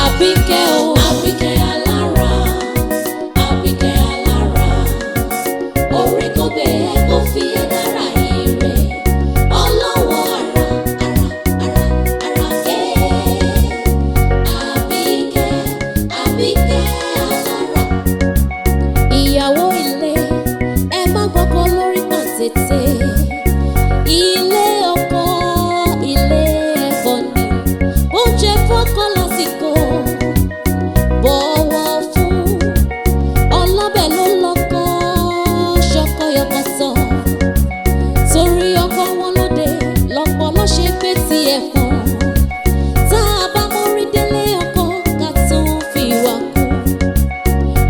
Àbíkẹ́ o, Àbíkẹ́ alára, Àbíkẹ́ alára, orí kò gbé ẹ kó fi ẹ dára ire, ọlọ́wọ́ ara, ara, ara, ara ẹ̀. Àbíkẹ́, Àbíkẹ́ alára. Ìyàwó ilé, ẹ má gbọ́kọ lórí pàǹtẹ̀tẹ̀. Ilé ọkọ, ilé ẹ̀kọ́ ni, oúnjẹ fọ́kọ lásìkò bọ̀wọ̀ fún ọlọ́bẹ̀ ló lọ́kọ́ ṣọkọyọkọtọ̀ torí ọkọ wọn lóde lọ́pọ̀ ló ṣe pé tiẹ̀ fún tá a bá mórí délé ọkọ ká tún fi wá kú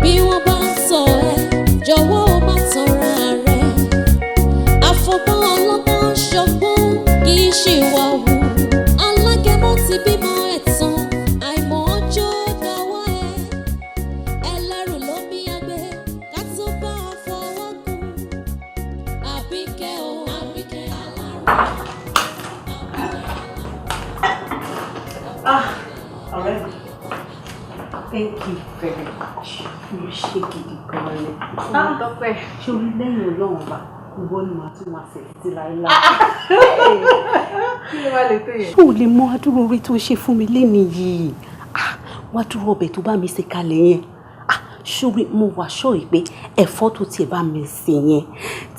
bí wọ́n bá ń tọ̀ ẹ́ jọ̀wọ́ ó má tanra rẹ̀ àfọ̀gbọ́n ọlọ́gbọ́n ṣọgbọ́n kì í ṣe wà wù alágẹmọ ti bímọ ẹ̀ tán àìmọ̀ ọjọ́ dọwọ́ ẹ̀ ẹlẹ́rù ló mi àgbẹ̀ ká tó bá a fọwọ́ kún Àbíkẹ́ o Àbíkẹ́ alára. Ah, ọ̀rẹ́ mi, thank you very much. Mo ṣe gidi gan-an ni. Tọ́pẹ́. Ṣé orí lẹ́yìn Ọlọ́run ọba, ìwọ ni màá tún máa ṣe títí láéláé. Kí ló wá lè tó yẹn? Ṣé o lè mọ adúrú orí tó ṣe fún mi lénìí yìí? Ah, wá dúró ọbẹ̀ tó bá mi ṣe kalẹ̀ yẹn. Ah, ṣórí mo wà ṣọ́ yìí pé ẹ̀fọ́ tó tiẹ̀ bá mi sè yẹn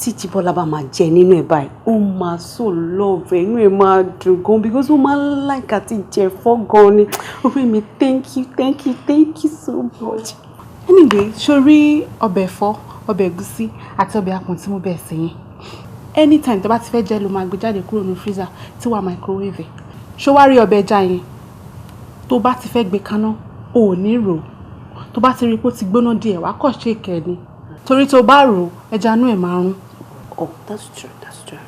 tí Jíbọ́lá bá máa jẹ nínú ẹ̀ báyìí, ó máa so love ẹ̀, inú ẹ̀ máa dùn gan because ó máa ń like àti jẹ ẹ̀fọ́ gan ni. Orí mi, thank you, thank you, thank you so much. Anyway, sórí ọbẹ̀ ẹ̀fọ́, ọbẹ̀ ẹ̀gúsí àti ọbẹ̀ apọ̀n tí mo bẹ̀ sè yẹn. Anytime tó bá ti fẹ́ jẹ ló máa gbé jáde kúrò ní freezer tí wàá microwave ẹ̀. Ṣó wá rí ọbẹ̀ ẹja yẹn? Tó bá ti fẹ́ gbé kaná, o ò ní rò ó. Tó bá ti rí pé ó ti gbóná díẹ̀, wàá kọ̀ ṣe ìkẹ́ ni. Torí tó bá rò ó, ẹja inú ẹ̀ máa rún. Oh, that's true, that's true.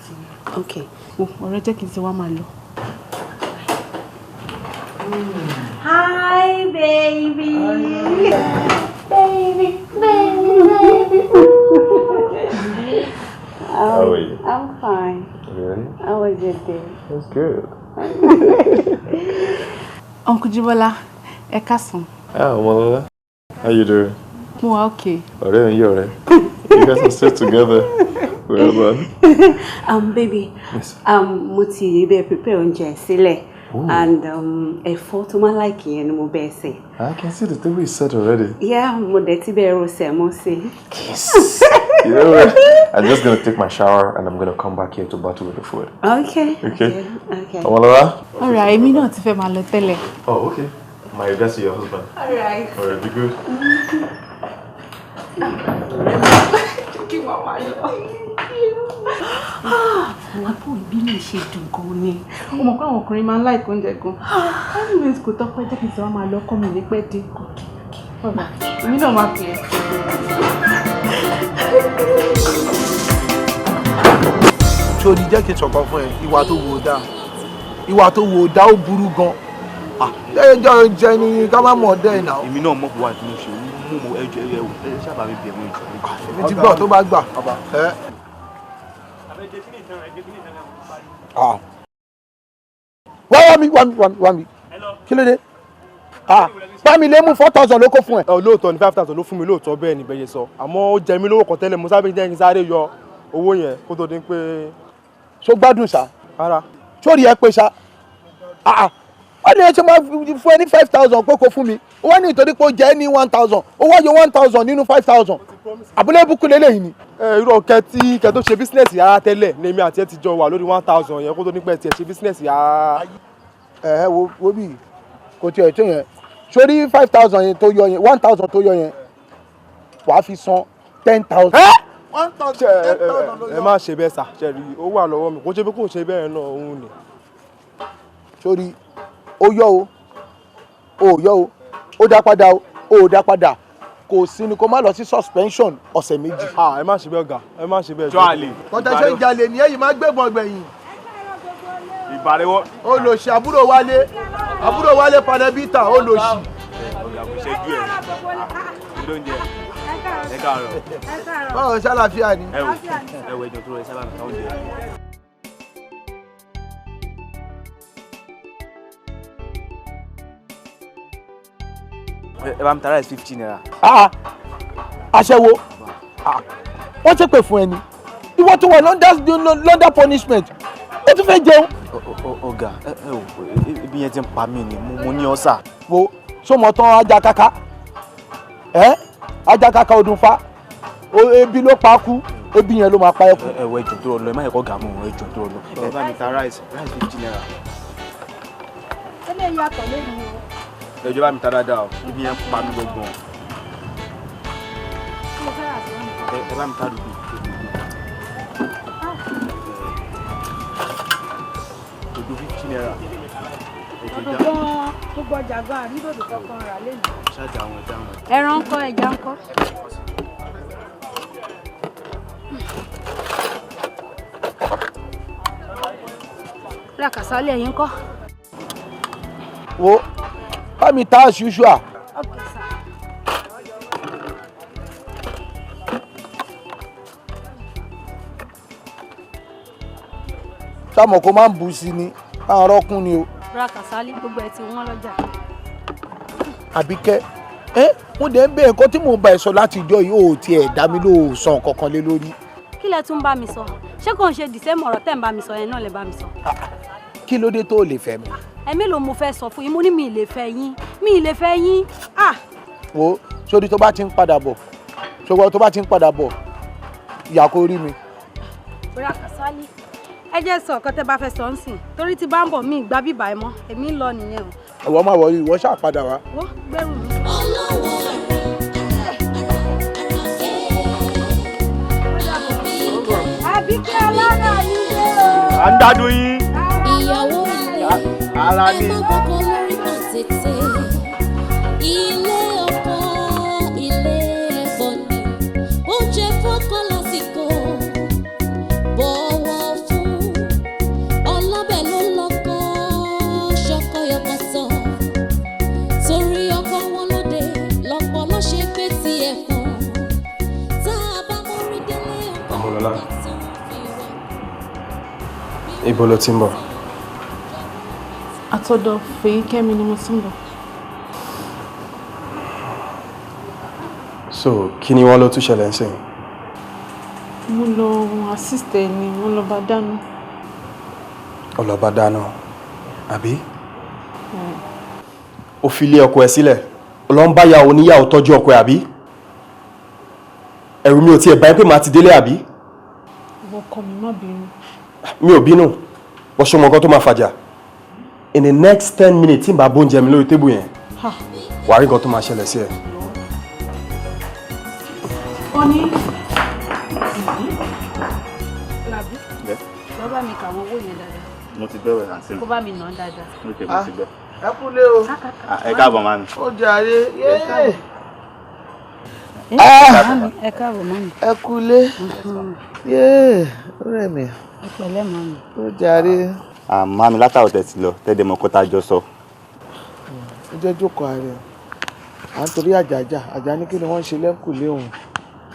Okay. Wo ọ̀rẹ́ jẹ́ kí n ti wá máa lọ. Hi, baby. Baby, baby, baby. How are you? I'm fine. Really? How was your day? That's good. Uncle Jíbọ́lá, ẹ káàsán. Ah, Ọmọlọ́lá. How you doing? Mo wà okay. Ọ̀rẹ́ mi yọ̀ rẹ̀. You guys are still together. Well done. Baby, Yes. Mo ti bẹ́ẹ̀ prepare oúnjẹ sílẹ̀ and ẹ̀fọ́ tó máa like yẹn ni mo bẹ́ẹ̀ sè. I can see the table is set already. Yeah, mo dẹ̀ ti bẹ́ẹ̀ ro sẹ̀mó sí. Yes. You know what? I'm just gonna take my shower and I'm gonna come back here to battle with the food. Okay. Okay. Okay. Ọmọlọ́lá. Alright, èmi náà ti fẹ́ máa lọ tẹ́lẹ̀. Oh, okay. My regards to your husband. Alright. All right, be good. Kí wàá máa lọ. Àbò ìbílẹ̀ ṣe dùn gan ni. Ó mọ̀ pé àwọn ọkùnrin máa ń like oúnjẹ gan. Anyways, kò tọ́pẹ́ jẹ́ kí n ti wá máa lọ ọkọ mi ní pẹ́ dé. Alright, èmi náà máa pè é. Sórí jẹ́ kí n sọ̀kan fún ẹ, ìwà tó wò ó dáa, ìwà tó wò ó dáa ó burú gan. Jẹ́ jẹ́ ni ká má mọ̀ ọ́ dẹ́ ìnà. Èmi náà mọ̀ pé wà tí mo ṣe mú mo ẹjọ́ ẹ ẹ sábà mi bẹ̀ wọ́n ìjọ. Èmi ti gbọ́ tó bá gbà. Ẹ. Ah. Wá wá mi wá mi wá mi wá mi kí ló dé? Ah, bá mi lé mú 4,000 ló kó fún ẹ. Ẹ lóòótọ́ ni 5,000 ló fún mi lóòótọ́ bẹ́ẹ̀ ni bẹ́ẹ̀ ṣe sọ àmọ́ ó jẹ mí lówó kan tẹ́lẹ̀ mo sábẹ́ jẹ́ kí n sáré yọ owó yẹn kó tó di pé. Ṣó gbádùn ṣá? Rárá. Sórí ẹ pé ṣá? Ah, wọ́n ní ẹ ṣe máa fún ẹ ní 5,000 pé kó fún mi, wọ́n ní ìtorí pé ó jẹ́ ní 1,000, ó wá yọ 1,000 nínú 5,000, àbúlé búkú lélẹ́yìí ni. Ẹ irú ọkẹ tí kẹ tó ṣe bísínẹ́sì rárá tẹ́lẹ̀ ni èmi àti ẹ ti jọ wà lórí 1,000 yẹn kó tó ní pẹ́ tiẹ̀ ṣe bísínẹ́sì rárá. Ẹ ẹ wo wo bí kò tiẹ̀ tó yẹn, sórí 5,000 yẹn tó yọ yẹn, 1,000 tó yọ yẹn, wàá fi san 10,000. 1,000, 10,000 ló Ẹ yọ. má ṣe bẹ́ẹ̀ sà ṣe rí ó wà lọ́wọ́ mi kó ṣe bí kò ṣe bẹ́ẹ̀ náà òun ni. Sórí ó yọ o, ó yọ o, ó dá padà o, ó dá padà, kò sí ni kó má lọ sí suspension ọ̀sẹ̀ méjì. Ah, ẹ má ṣe bẹ́ẹ̀ ọ̀gá, ẹ má ṣe bẹ́ẹ̀. Jọ àlè. Kọ́tà ṣe ń jalè ní ẹ̀yìn máa gbébọn gbẹ̀yìn. Ìbàrẹ̀wọ̀. Olòṣì àbúrò wálé, àbúrò wálé panẹ́bítà olòṣì. Ọ̀gá kò ṣẹ́jú ẹ̀. Lóúnjẹ. Ẹ káàárọ̀. Báwo, ṣàlàáfíà ni? Ẹ wò, ẹ wò, ẹjọ tó rẹ sábà mi káwọn jẹ. Ẹ bá mi ta rice ₦50. Ah, aṣẹ́wó. Ah, wọ́n ṣépè fún ẹni. Ìwọ tó wà London punishment, ó tún fẹ́ jẹun. Ọ̀gá, ẹ wò, ebi yẹn ti ń pa mí ni, mo ní ọ́sà. Wo sọmọ tán ajá kaka ẹ, ajá kaka ọdún fa, ebi ló pa kú, ebi yẹn ló máa pa ẹ kú. Ẹ wò, ẹjọ tó lọ, ẹ má yẹ kó gà mú, ẹjọ tó lọ. Ẹ bá mi ta rice ₦50. Eléyìí yàtọ̀ lẹ́nu o. Ẹjọ bá mi ta dáadáa o, ebi yẹn ń pa mí gbọ̀ngbọ̀n. Kí ló fẹ́ rà sí wọn? Ẹ bá mi ta dùdú. Dòdò ₦50. Dòdò gan-an, gbogbo ọjà gan-an, àrí dòdò kankan rà lẹ́nu. Ṣáàjà àwọn ẹja wọn. Ẹran ńkọ́, ẹja ńkọ́? Ra kàsálí, ẹ̀yin ńkọ́? Wo bá mi ta as usual. Okay, sir. Sáàmù kó máa ń bù sí ni, àwọn ọ̀rọ̀kùn ni o. Ra kàsálí, gbogbo ẹ̀ ti wọ́n lọ́jà. Àbíkẹ́, ẹ mo dẹ̀ ń bẹ nǹkan tí mò ń bá ẹ sọ láti ìjọ yìí, ò tiẹ̀ dá mi lóò sàn kankan lé lórí. Kí lẹ tún bá mi sọ? Ṣé kò ń ṣe dìsẹ́mù ọ̀rọ̀ tẹ́ ń bá mi sọ yẹn náà lẹ bá mi sọ? Kí ló dé tó o lè fẹ́ mi? Ẹ mélòó mo fẹ́ sọ fún yín, mo ní mi ì lè fẹ́ yín, mi ì lè fẹ́ yín. Ah! Wo sórí tó bá ti ń padà bọ̀, ṣùgbọ́n tó bá ti ń padà bọ̀, ìyá kò rí mi. Ra kàsálí, ẹ jẹ́ sọ ọ̀kan tẹ́ bá fẹ́ sọ ń sìn, torí tí bá ń bọ̀ mí ìgbà bíbà ẹ mọ́, èmi ń lọ nìyẹn o. Ìwọ máa wọrí, ìwọ ṣáà padà wá. Wo gbẹ́rù mi. Ọlọ́wọ́ Àbíkẹ́ alára yín dé o. À ń gbádùn yín. Ìyàwó ilé, Ara ẹ ni. má gbọ́kọ̀ lórí kan tètè. Ilé ọkọ, ilé ẹ̀fọ́ ni. Oúnjẹ fọ́kọ lásìkò, bọ̀wọ̀ fún. Ọlọ́bẹ̀ ló lọ́kọ́, ṣọkọyọkọtọ̀. Torí ọkọ wọn lóde, lọ́pọ̀ ló ṣe pé tiẹ̀ fún. Tá a bá mórí délé ọkọ, Ọmọlọ́lá. ká tún fi wá. Ibo ló ti ń bọ̀? Àtọ̀dọ̀ Fèyíkẹ́mi ni mo ti ń bọ̀. So, kí ni wọ́n ló tún ṣẹlẹ̀ ń sìn? Mo lọ assist ẹ ni, mo lọ bá dáná. Ọlọ́ba dáná, àbí? Ó fi ilé ọkọ ẹ sílẹ̀, ó lọ ń bá ìyàwó oníyàwó tọ́jú ọkọ ẹ, àbí? Ẹ̀rù mi ò tiẹ̀ bá yín pé màá ti délé, àbí? Ìwọ ọkọ mi, má bínú. Mi ò bínú, wọ́n ṣe mọ nǹkan tó máa fàjà. In the next 10 minutes, tí n bá bóúnjẹ mi lórí table yẹn, Ha. wàá rí nǹkan tó máa ṣẹlẹ̀ sí ẹ. Ó ní Làbí, lọ bá mi kàwọn owó yẹn dáadáa. Mo ti bẹ̀rẹ̀, àǹtí mi. Kó bá mi nà án dáadáa. Ok, mo ti gbọ́. Ẹ kúlé o. Ah, ẹ káàbọ̀, mami. Ó jàre yéé. Màámi, ẹ káàbọ̀ màámi. Ẹ kúlé yéé, ó rẹ̀ mí. Ẹ pẹ̀lẹ́ màámi. Ó jàre. Ah, mami, látàwọn tẹ̀ ti lọ, tẹ́lẹ̀ mọ́ kọ́tà jọ sọ. Ó jẹ́ jókòó ààrẹ à ń torí àjàjà àjà ní kí ni wọ́n ń ṣe lẹ́kùlé òun.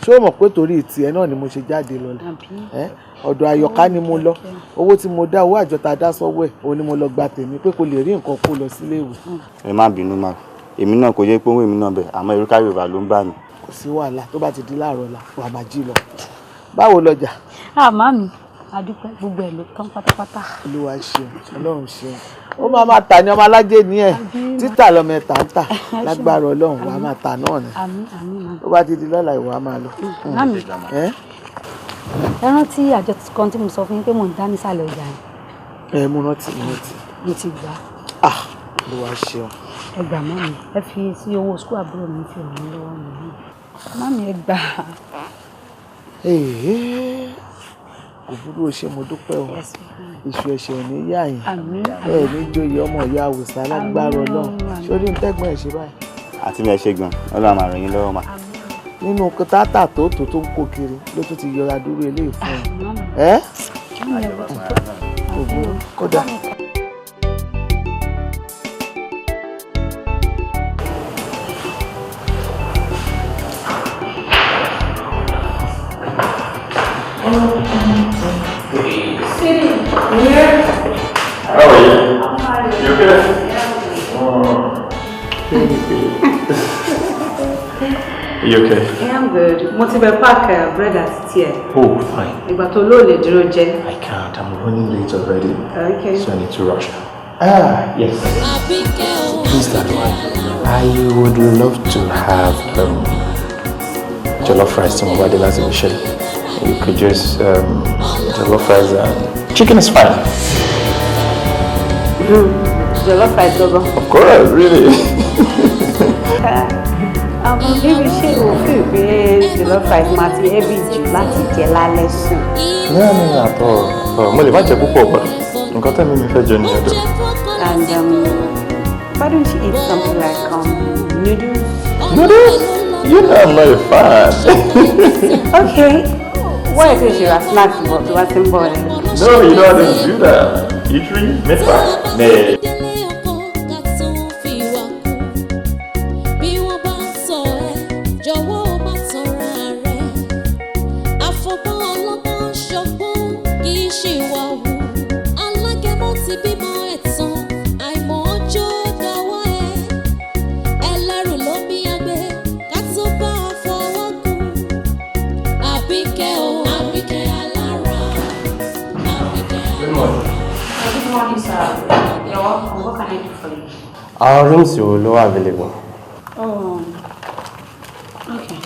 Ṣé o mọ̀ pé torí tiẹ̀ náà ni mo ṣe jáde lọ? Ẹ́ ọ̀dọ̀ àyọ̀ká ni mo lọ. Owó tí mo dá, owó àjọ tá a dá sọ́wọ́ ẹ̀ òun ni mo lọ gba tèmi pé kò lè rí nǹkan kó lọ sílé ìwé. Ẹ má bínú ma, èmi náà kò yẹ pé owó èmi náà bẹ̀, àmọ́ erúkà Yorùbá ló ń bà mí. Kò sí wàhálà, tó bá ti di láàárọ̀ la wà máa jí lọ. Báwo lọjà? Ah màámi, a dúpẹ́, gbogbo ẹ̀ ló tán pátápátá. Olúwa ṣeun, Ọlọ́run ṣeun. Ó máa máa tà ní ọmọ alájẹ ní ẹ, títà lọmọ ẹ tà ń tà, lágbára Ọlọ́run wàá máa tà náà ni. Àmín, àmín màámi. Tó bá ti di lọ́la, ìwọ á máa lọ. Màámi. Ẹ Ẹ rántí àjọ kan tí mo sọ fún yín pé mò ń dá nísàlẹ̀ ọjà yẹn? Ẹ mo rántí, mo rántí. Mo ti gbà á. Ah, Olúwa ṣeun. Ẹ gbà màámi, ẹ fi sí owó school àbúrò mi, fi ràn mí lọ́wọ́ mi. Màámi, ẹ gbà. Èè, kò burú, o ṣe, mo dúpẹ́ o. Iṣu ẹ̀ṣẹ̀ ò ní yá yín. Àmín. Ẹ ní joyè ọmọ ìyá àwòsàn alágbára Ọlọ́run. Sórí ntẹ́gbọ́n ẹ̀ ṣe báyìí. Àǹtí mi, ẹ ṣe gan, Ọlọ́run máa ràn yín lọ́wọ́ mà. Nínú tátà tó tó tó ń kó kiri ló tún ti yọra dúró eléyìí fún ẹ. Ẹ kò burú, kódà. How are you? You okay? Oh, baby. You okay? Yeah, I'm good. Mo ti bẹ pack bread àti tea. Oh, fine. Ìgbà tó lóò lè dúró jẹ. I can't. I'm running late already. Okay. So I need to rush. Ah, yes. Please, Ladwan, I would love to have jollof rice to my body last Michelle. You could just jollof rice and chicken is fine. Jollof rice gangan. Of course, really. Àwọn bíbí ṣé o fi pé jollof rice máa ti heavy jù láti jẹ lálẹ́ sùn? No, at all. Mo lè má jẹ púpọ̀, but nǹkan tẹ́mi mi fẹ́ jẹ nìyẹn dọ̀. And why don't you eat something like noodles? Noodles? You know I'm not a fan. Okay. Why don't you ra snacks bọ̀ tó bá ti ń bọ̀ rẹ̀? No, you know I don't do that. Eatery, meat pie? Nah. Bí wọ́n bá ń tọ̀ ẹ́, jọ̀wọ́ ó má tanra rẹ̀. Àfọ̀gbọ́n ọlọ́gbọ́n ṣọgbọ́n kì í ṣe ìwà hù. Alágẹmọ ti bímọ ẹ̀ tán, àìmọ̀ ọjọ́ dọwọ́ ẹ̀. Ẹlẹ́rù ló mí agbé, ká tó bá a fọwọ́ kún. Àbíkẹ́ o, Àbíkẹ́ alára. Àbíkẹ́ Good morning. Good morning, sir. You're welcome. What can I do for you? Our rooms will low available. Oh, okay.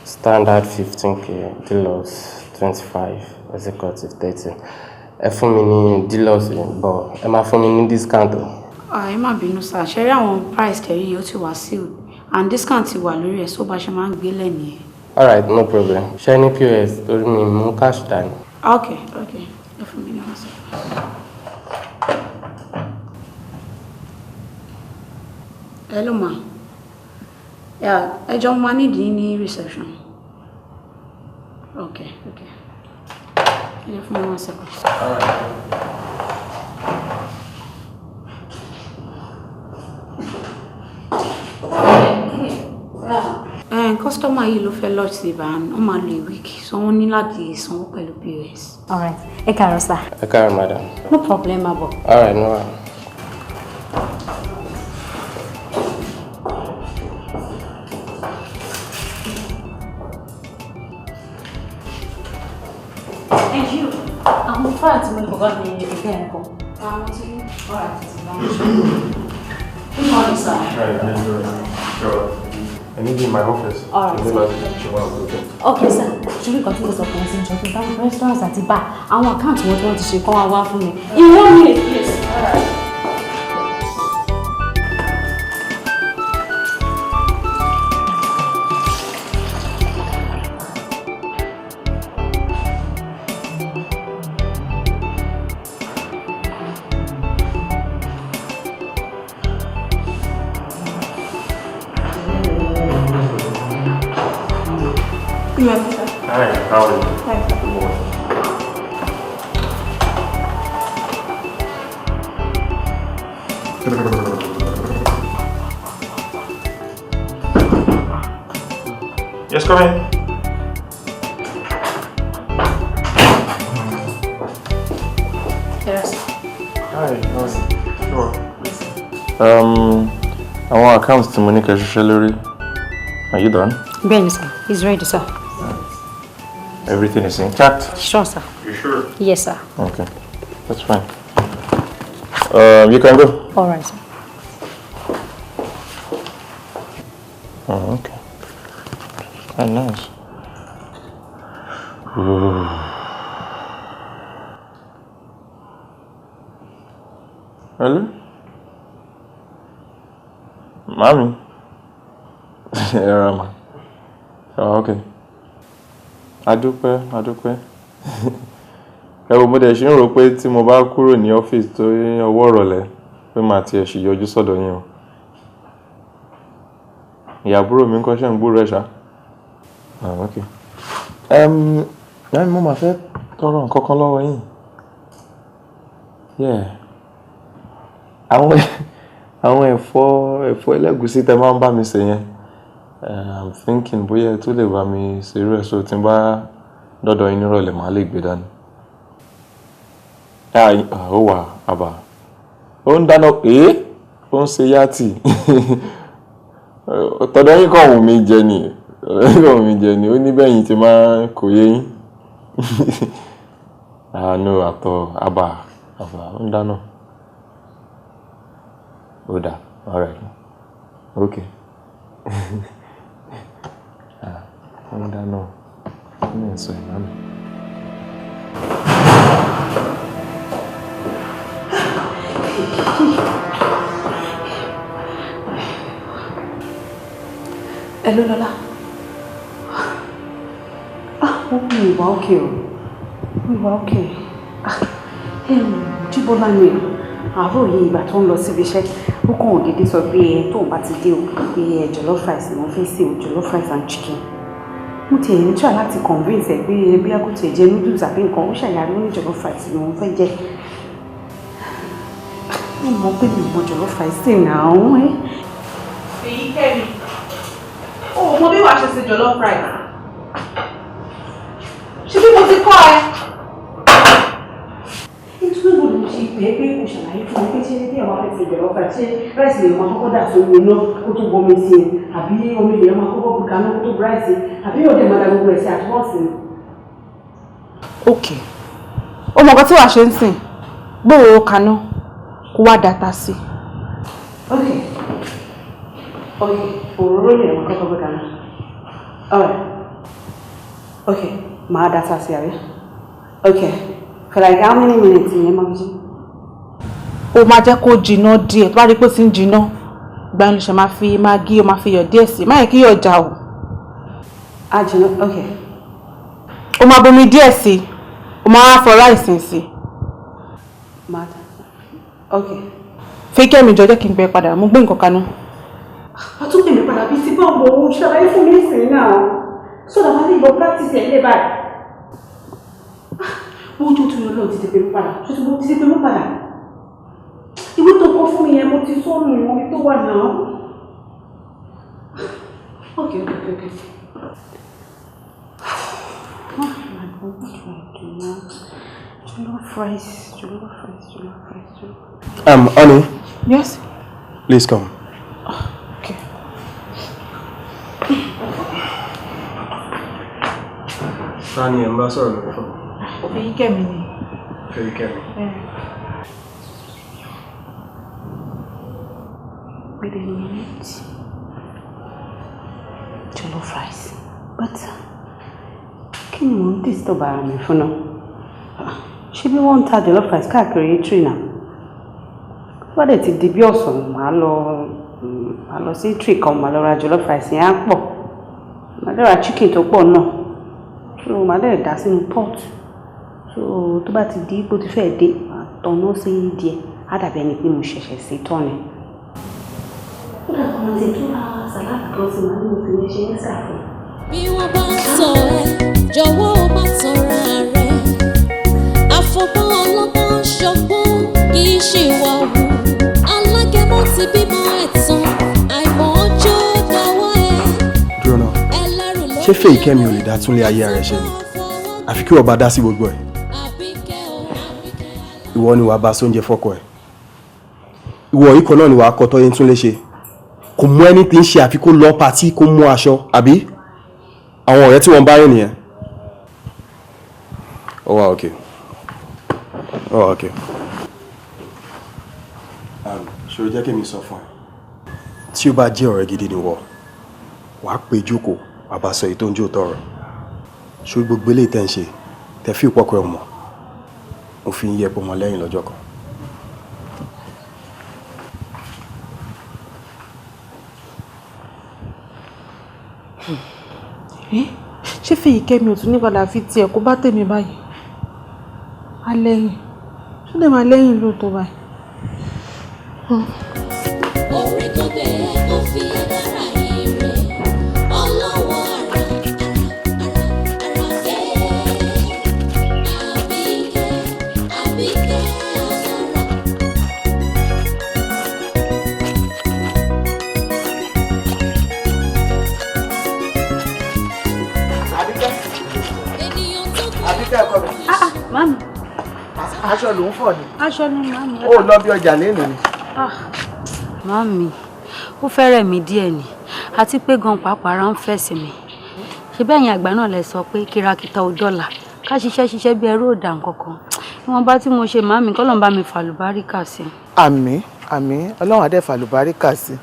Standard 15K, deluxe 25, executive 30. Ẹ fún mi ní deluxe but ẹ máa fún mi ní discount o. Ẹ má bínú sir, ṣe rí àwọn price tẹ̀rí yìí ó ti wà sealed and discount ti wà lórí ẹ̀ só bá ṣe máa ń gbélé nìyẹn. Alright, no problem. Ṣé ní POS torí mi mú cash dání? Okay, ẹ fún mi ní one second. Hello ma. Yeah, ẹ jọ̀ọ́ mo máa need yín ní reception. Okay. Ẹ jẹ́ fún mi one second. Alright. Customer yìí ló fẹ́ lodge sí ibà and wọ́n máa lo a week, so wọ́n ní láti sanwó pẹ̀lú POS. All right. Ẹ káàárọ̀ sir. Ẹ káàárọ̀ madam. No problem, máa bọ̀. Alright, no worries. And you, àwọn fáà tí mo ní bàbá mi ẹgbẹ́ ẹ̀ kọ́. Àwọn tí ọ̀rọ̀ àti ti bá wọn ṣe. Good morning, sir. Right, sure. I need you in my office. All right, sir. Okay, sir. Ṣé nǹkan tí mo sọ fún ẹ sí ìjọ tó bá restaurants àti bar àwọn account wọn tí wọ́n ti ṣe kọ́ wá wá fún mi. In 1 minute, please. All right. Good morning, sir. Hi, how are you? Hi, sir. Good morning. Yes, come in. Yes. Hi, how are you? Sure. Àwọn accounts tí mo ní kẹ́ ṣiṣẹ́ lórí. Are you done? Bẹ́ẹ̀ni sir, he's ready sir. Everything is intact? Sure sir. You sure? Yes sir. Okay, that's fine. You can go. All right sir. Oh, okay. Quite nice. Ooh. Hello? Mami? Ẹ ra ma. Oh, okay. Adúpẹ́, adúpẹ́. Ẹ wo, mo dẹ̀ ṣe ń rò pé tí mo bá kúrò ní ọ́fíìsì tó ní ọwọ́ ìrọ̀lẹ́ pé màá tiẹ̀ ṣì yọjú sọ́dọ̀ yín o. Ìyá àbúrò mi ń kọ́ ṣe ń gbúrò ẹ̀ ṣá. Ah, okay. Mo máa fẹ́ tọrọ nǹkan kan lọ́wọ́ yín. Yeah. Àwọn ẹ̀fọ́ ẹlẹ́gùsí tẹ máa ń bá mi sè yẹn. I'm thinking bóyá ẹ tún lè bá mi ṣe irú ẹ̀, so tí n bá dọ́dọ̀ yín nírọ̀lẹ́, màá lè gbé dání. Ah, ó wà àbá. Ó ń dáná, ó ń ṣe yàtì. Tọ̀dọ̀ yín kàn wù mí jẹ ni, tọ̀dọ̀ yín kàn wù mí jẹ ni, ó ní bẹ́yìn tí máa kò yé yín. Ah, no, àtọ̀, àbá, àbá, ó ń dáná. Ó dáa, alright. Okay. Ah, ó ń dáná. Kí ni ẹ̀ ń sọ yìí, màámi? Hello, Lọ́lá. Ah, wọ́n mi wà okay o. Mi wà okay. Ah, Jíbọ́lá ni àárọ̀ yìí, ìgbà tó ń lọ síbi iṣẹ́, ó kàn dédé sọ pé ẹ tóun bá ti dé o, pé ẹ jollof rice ni wọ́n fẹ́ sè o, jollof rice and chicken. Mo tiẹ̀ ń try láti convince ẹ pé bí a kò tiẹ̀ jẹ noodles àbí nǹkan, ó ṣàyàrí, ó ní jollof rice ni wọ́n fẹ́ jẹ. Mo mọ̀ pé mi ò mọ jollof rice sè náà ẹ́. Èyí kẹ́mi. O ò mọ bí wàá ṣe ṣe jollof rice. Ṣé bí mo ti kọ́ ẹ? Nítorí mo lè ṣe pé pé kò ṣàlàyé fún mi pé ṣé bí àwọn afẹ́ ti jollof rice, ṣé rice lè máa kọ́kọ́ dà sórí iná kó tó bomi sí i, àbí omi lè máa kọ́kọ́ bu kaná kó tó bu rice, àbí yóò dẹ̀ máa da gbogbo ẹ̀ sí at once ni? Ok. O mọ̀ nǹkan tí wàá ṣe ń sìn. Gbóòrò kaná kó wá data sí. Ok, òróró lè máa kọ́kọ́ gbé kaná. Alright. Ok, màá data sí, àbí? Ok, for like how many minutes ni ẹ máa fi ṣe? O máa jẹ́ kó jiná díẹ̀. Tó bá rí pé ó ti ń jiná, ìgbà yẹn ló ṣe máa fi Maggi, o máa fi iyọ̀ díẹ̀ sí i. Má yẹ kí iyọ̀ já o. Á jiná, ok. O máa bomi díẹ̀ sí i. O máa wá fọ rice sí i. Màá data. Ok. Fẹ́kẹ́mi, jọ jẹ́ kí n gbẹ padà. Mo gbé nǹkan kaná. Wọ́n tún pè mí padà bíi ti bọ́ọ̀bù òun, ṣàlàyé fún mi nísìnyí náà. Sọ̀dọ̀ máa lè lọ practice ẹ̀ lé báyìí. Wọ́n jó tó yọ lọ́ọ̀, ti pè mí padà. Ṣé ti pè mí padà? Ìwé tó kọ fún mi yẹn, mo ti sọ́nù ìwọ̀n mi tó wà náà. Ok. Oh my God, what do I do now? Jollof rice, jollof rice, jollof rice, jollof. Honey. Yes? Please come. Okay. Ta ni ẹ̀ ń bá sọ̀rọ̀ lórí fún? Fẹ́yìkẹ́mi ni. Fẹ́yìkẹ́mi. Wait a minute. Jollof rice. But kí ni mò ń disturb ara mi fún náà? Ṣé bí wọ́n ń ta jollof rice káàkiri eatery náà? Tó bá dẹ̀ ti di bí ọ̀sán, màá lọ sí eatery kan, màá lọ ra jollof rice yẹn, á pọ̀. Màá dẹ̀ ra chicken tó pọ̀ náà. So màá dẹ̀ dà sínú pot. So tó bá ti di bó ti fẹ́ dé, màá tọ̀nà sí díẹ̀. Á dàbí ẹni pé mo ṣẹ̀ṣẹ̀ sè tán ni. Ó dàgbà, máa ti tún ra salad kan sí, màá ní mo fi ní ṣe ẹ́sà fún. Bí wọ́n bá ń tọ̀ ẹ́, jọ̀wọ́ ó má tanra rẹ̀. Àfọ̀gbọ́n ọlọ́gbọ́n ṣọgbọ́n kì í ṣe wà wù. Alágẹmọ ti bímọ ẹ̀tàn, àìmọ̀ ọjọ́ dọwọ́ ẹ̀. Dúró náà. Ẹlẹ́rù ló Ṣé Fẹ́yìkẹ́mi ò lè dá túnlé ayé ara ẹ̀ ṣe ni? Àfi kí wọ́n bá dá sí gbogbo ẹ̀. Ìwọ ni wàá bá sóúnjẹ fọ́kọ ẹ̀. Ìwọ yìí kan náà ni wàá kọ́ tọ́yé túnlé ṣe. Kò mú ẹni tí ń ṣe àfi kó lọ party, kó mú aṣọ, àbí? Àwọn ọ̀rẹ́ tí wọ́n bá rìn nìyẹn. Ó wà okay. Ó wà okay. Ṣé o jẹ́ kí mi sọ fún ẹ? Tí ó bá jẹ́ ọ̀rẹ́ gidi ni wọ́, wàá pè jókòó, wàá bá sọ èyí tó ń jó tọrọ. Ṣé gbogbo eléyìí tẹ́ ń ṣe, tẹ́ fi ìpọ́kọ̀ ẹ̀ mọ̀, mo fi ń yẹ pé ọmọ lẹ́yìn lọ́jọ́ kan. Ṣé Fẹ́yìkẹ́mi ò tún ní padà fi tiẹ̀ kó bá tèmi báyìí? Á lẹ́yìn. Ṣó lè máa lẹ́yìn lóòótọ́ báyìí? Orí tó gbé ẹ kó fi ẹ dára ire. Ọlọ́wọ́ ara ara ara ara ẹ̀. Àbíkẹ́, Àbíkẹ́ alára. Àbíkẹ́ ọkọ mi. Mami. Aṣọ ló ń fọ̀ ni. Aṣọ ni màmí. Ó lọ bí ọjà lẹ́nu ni. Màmí, ó fẹ́rẹ̀ mí díẹ̀ ni, àti pé gan pàápàá ara ń fẹ̀ sí mi. Ṣé bẹ́ẹ̀ yẹn àgbà náà lẹ sọ pé kìràkìtà ò dọ́là, ká ṣiṣẹ́ ṣiṣẹ́ bí ẹrú ò dà nǹkankan. Ìwọ̀nba tí mo ṣe màmí, k'Ọlọ́run bá mi fàlùbáríkà sí. Àmín, àmín, Ọlọ́run á dẹ̀ fàlùbáríkà sí.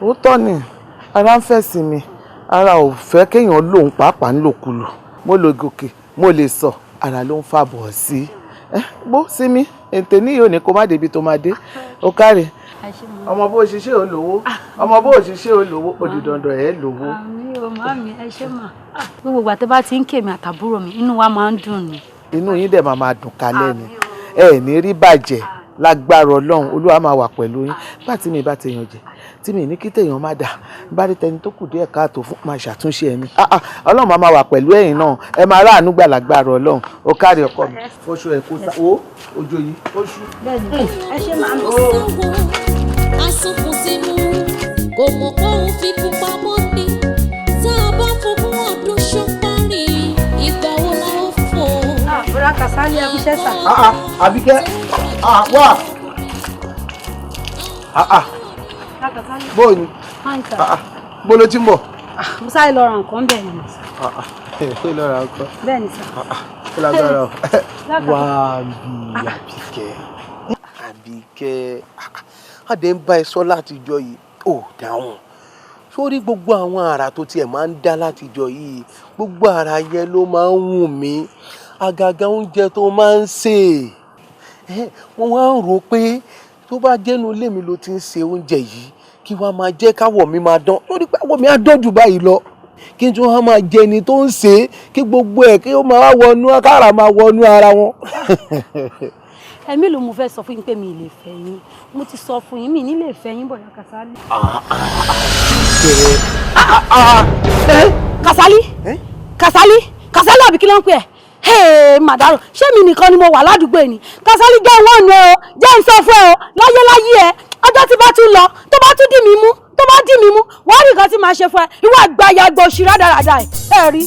Òótọ́ ni, ara ń fẹ̀ sí mi, ara ò fẹ́ kéèyàn lòun pàápàá ń lòkulò. Mo lè gòkè, mo lè sọ, ara ló ń fàbọ̀ sí. Bó sí mi, ètè ní yóò ní kó má débi tó máa dé. Ó káre. Ọmọ bó ṣiṣẹ́ ò lówó, ọmọ bó ṣiṣẹ́ ò lówó, ó di dandan ẹ̀ lówó. Àmín o màmí, ẹ ṣé mà. Gbogbo ìgbà tẹ́ bá ti ń kèmí àtàbúrò mi, inú wa máa ń dùn ni. Inú yín dẹ̀ máa máa dùn kalẹ̀ ni. Ẹ ní rí bàjẹ́ lágbára Ọlọ́run, Olúwa máa wà pẹ̀lú yín. Bá tí mi bá tèèyàn jẹ, tí mi ní kí tèèyàn má dà, bá rí tẹni tó kù díẹ̀ káàtó fún máa ṣàtúnṣe ẹni. Ọlọ́run máa máa wà pẹ̀lú ẹ̀yin náà, ẹ máa ráàánú gbà lágbára Ọlọ́run. Ó káre ọkọ mi, fọṣọ ẹ̀ kó sá, ó ojú yìí, ó ṣú. Bẹ́ẹ̀ni, ẹ ṣé màmí. Asunkun sí mú, kò mọ̀ kóun fi kún pamọ́ ni. Tá a bá fogún ọdún ṣọ́párì, ìgbà wo la ó fò? Bùrá Kàsálí, ẹ kúṣẹ́ sà. Àbíkẹ́, wá. Bó ni? Bó ló ti ń bọ̀? Mo sáré lọ ra nǹkan bẹ́ẹ̀ ni. Ó lọ ra nǹkan. Bẹ́ẹ̀ ni sà. Ó lágbára o. Wá bí Àbíkẹ́. Àbíkẹ́, àdé ń bá ẹ sọ látijọ́ yìí, ò dáhùn. Sórí gbogbo àwọn àrà tó tiẹ̀ máa ń dá látijọ́ yìí, gbogbo àrà yẹn ló máa ń wù mí. Àgàgà oúnjẹ tó máa ń sè. Wọ́n wá ń rò pé tó bá jẹ́nu ilé mi ló ti ń ṣe oúnjẹ yìí, kí wàá máa jẹ́ káwọ̀ mi máa dán. Lórí pé àwọ̀ mi á dán jù báyìí lọ. Kí n tún wá máa jẹ ẹni tó ń sè é, kí gbogbo ẹ̀ kí ó máa wọnú, kára máa wọnú ara wọn. Ẹ̀mí ló mo fẹ́ sọ fún yín pé mi ì lè fẹ́ yín. Mo ti sọ fún yín, mi ní lè fẹ́ yín, Bọ̀dá Kàsálí. Kàsálí, Kàsálí, Kàsálí àbí kí ló ń pè ẹ́? Màdàrú, ṣé mi nìkan ni mo wà ládùúgbò yìí ni? Kàsálí jẹ́ ìwọ̀n ọ̀nà ẹ o, jẹ́ ń sọ fún ẹ o, láyé láyé ẹ, ọjọ́ tí bá tún lọ, tó bá tún dì mí mú, tó bá dì mí mú, wàá rí nǹkan tí màá ṣe fún ẹ, ìwọ àgbàyàgbọ̀ òṣì rádaràda ẹ, ẹ rí.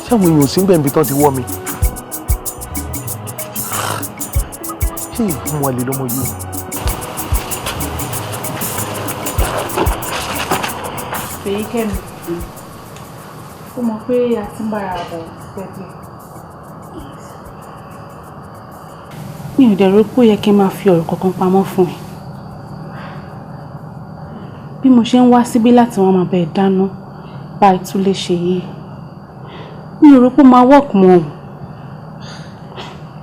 Ṣé àwọn èèyàn ò sí níbẹ̀ níbi tán ti wọ́ mi? Ṣé ìfún wọn lè lọ́mọ yìí? Fèyíkẹ́mi, ó mọ̀ pé a ti ń bára bọ̀ pẹ́pẹ́. Mi ò dẹ̀ rò pé ó yẹ kí n máa fi ọ̀rọ̀ kankan pamọ́ fún ẹ. Bí mo ṣe ń wá síbí láti wọ́n máa bẹ̀ dáná bá ìtúlẹ̀ ṣe yìí, mi ò rò pé ó máa work mọ́ o.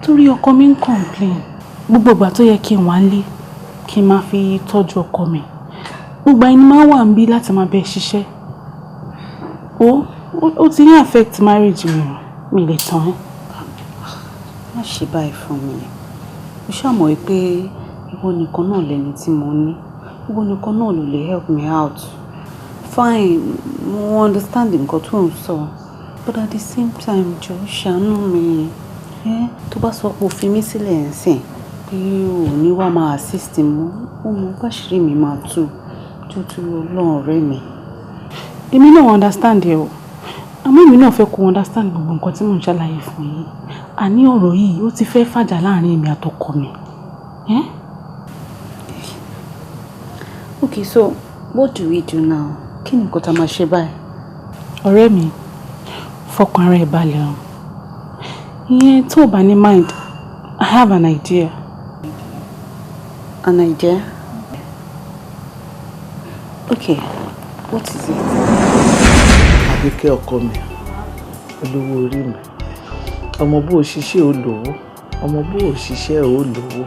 Torí ọkọ mi ń complain. Gbogbo ìgbà tó yẹ kí n wá nílé, kí n máa fi tọ́jú ọkọ mi. Gbogbo ẹni máa wà níbí láti máa bẹ ṣiṣẹ́. Ó ti ní affect marriage mi, mi lè tán ẹ́. Má ṣe báyìí fún mi. Mo ṣàmọ̀ pé ìwọ nìkan náà lẹni tí mo ní. Ìwọ nìkan náà ló lè help me out. Fine, mo understand nǹkan tó ń sọ. But at the same time, jọ̀ọ́ ṣàánú mi. Tó bá sọ pé o fi mí sílẹ̀ ńsìn, pé o ò ní wá máa assist mi, ó mọ báṣìírí mi máa tú. Jọ̀ọ́ torí Ọlọ́run ọ̀rẹ́ mi. Èmi náà understand ẹ o. Àmọ́ èmi náà fẹ́ kó understand gbogbo nǹkan tí mò ń ṣàlàyé fún yín. Àní ọ̀rọ̀ yìí ó ti fẹ́ fàjà láàrin èmi àtọkọ mi. Okay, so what do we do now? Kí ni nǹkan tá a máa ṣe báyìí? Ọ̀rẹ́ mi, fọkàn ara ẹ balẹ̀ o. Ìyẹn tó o bá ní mind, I have an idea. An idea? Okay, what is it? Àbíkẹ́ ọkọ mi, olówó orí mi, ọmọ bó o ṣiṣẹ́ ò lówó, ọmọ bó o ṣiṣẹ́ ò lówó.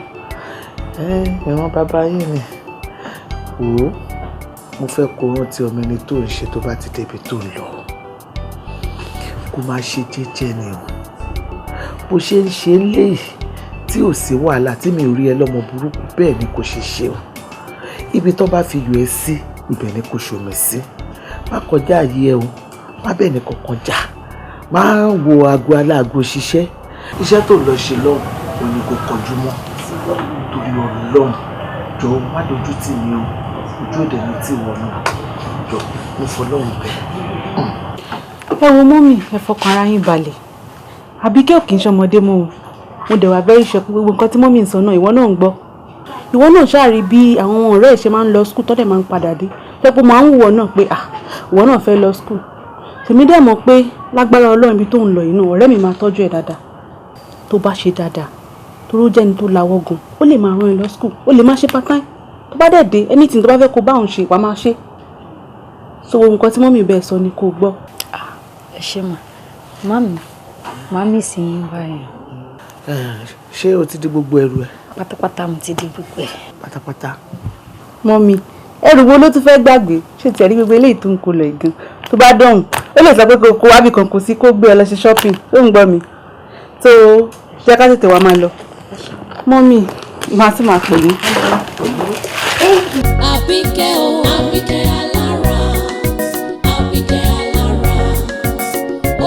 Ìran bàbá yín ni. Wò ó, mo fẹ́ kó rántí ọmọ ẹni tó ń ṣe tó bá ti débi tó ń lọ. Kó máa ṣe jẹ́jẹ́ ni o. Bó ṣe ń ṣe léyìí tí ò sí wàhálà tí mi ò rí ẹ lọ́mọ burúkú bẹ́ẹ̀ ni kò ṣe ṣe o. Ibi tó bá fi yọ ẹ sí, ibẹ̀ ni kò ṣòmì sí. Má kọjá àyè ẹ o, má bẹ́ẹ̀ ni kankan jà. Má wo aago aláago ṣiṣẹ́. Iṣẹ́ tó lọ ṣe lọ́hùn, òun ni kò kọjú mọ́. Torí Ọlọ́run, jọ̀ọ́ má dojú tì mí o, ojú òde ni tì wọ́n náà. Jọ, mo fọlọ́run bẹ̀. Ẹ wo mọ́mì, ẹ fọkàn ara yín balẹ̀. Àbíkẹ́ ò kì í ṣọmọdé mọ́ o. Mo dẹ̀ wà very sure pé gbogbo nǹkan tí mọ́mì ń sọ náà, ìwọ náà ń gbọ́. Ìwọ náà ṣáà rí bí àwọn ọ̀rẹ́ ẹ̀ ṣe máa ń lọ school tọ́dẹ̀ máa ń padà dé. Tẹ́pọ̀ máa ń wùwọ̀ náà pé ah, ìwọ náà fẹ́ lọ school. Tèmi dẹ̀ mọ̀ pé lágbára Ọlọ́run, ibi tó ń lọ yìí náà, ọ̀rẹ́ mi máa tọ́jú ẹ̀ dáadáa. Tó bá ṣe dáadáa, torí ó jẹ́ni tó lawọ́ gan, ó lè máa rán ẹ lọ school, ó lè má ṣe part time. Tó bá dẹ̀ dé, anything tó bá fẹ́ kó bá òun ṣe, wàá máa ṣe. So nǹkan tí mọ́mì bẹ́ẹ̀ sọ ni kó gbọ́. Ẹ ṣé mà. Màmí, màmí sì yín báyìí. Ṣé o ti di gbogbo ẹrù ẹ? Pátápátá, mo ti di gbogbo ẹ. Pátápátá. Mọ́mì, ẹrù wo ló tún fẹ́ gbàgbé? Ṣé tiẹ̀ rí gbogbo eléyìí tó ń kó lọ ìgan? Tó bá dọ̀hùn, ó lè sọ pé kó wábì kan kò sí, kó gbé ẹ lọ ṣe shopping. Ó ń gbọ́ mi. Tó jẹ́ ká tètè wá máa lọ. Mọ́mì, màá tún máa pè yín. Àbíkẹ́ o, Àbíkẹ́ alára, Àbíkẹ́ alára,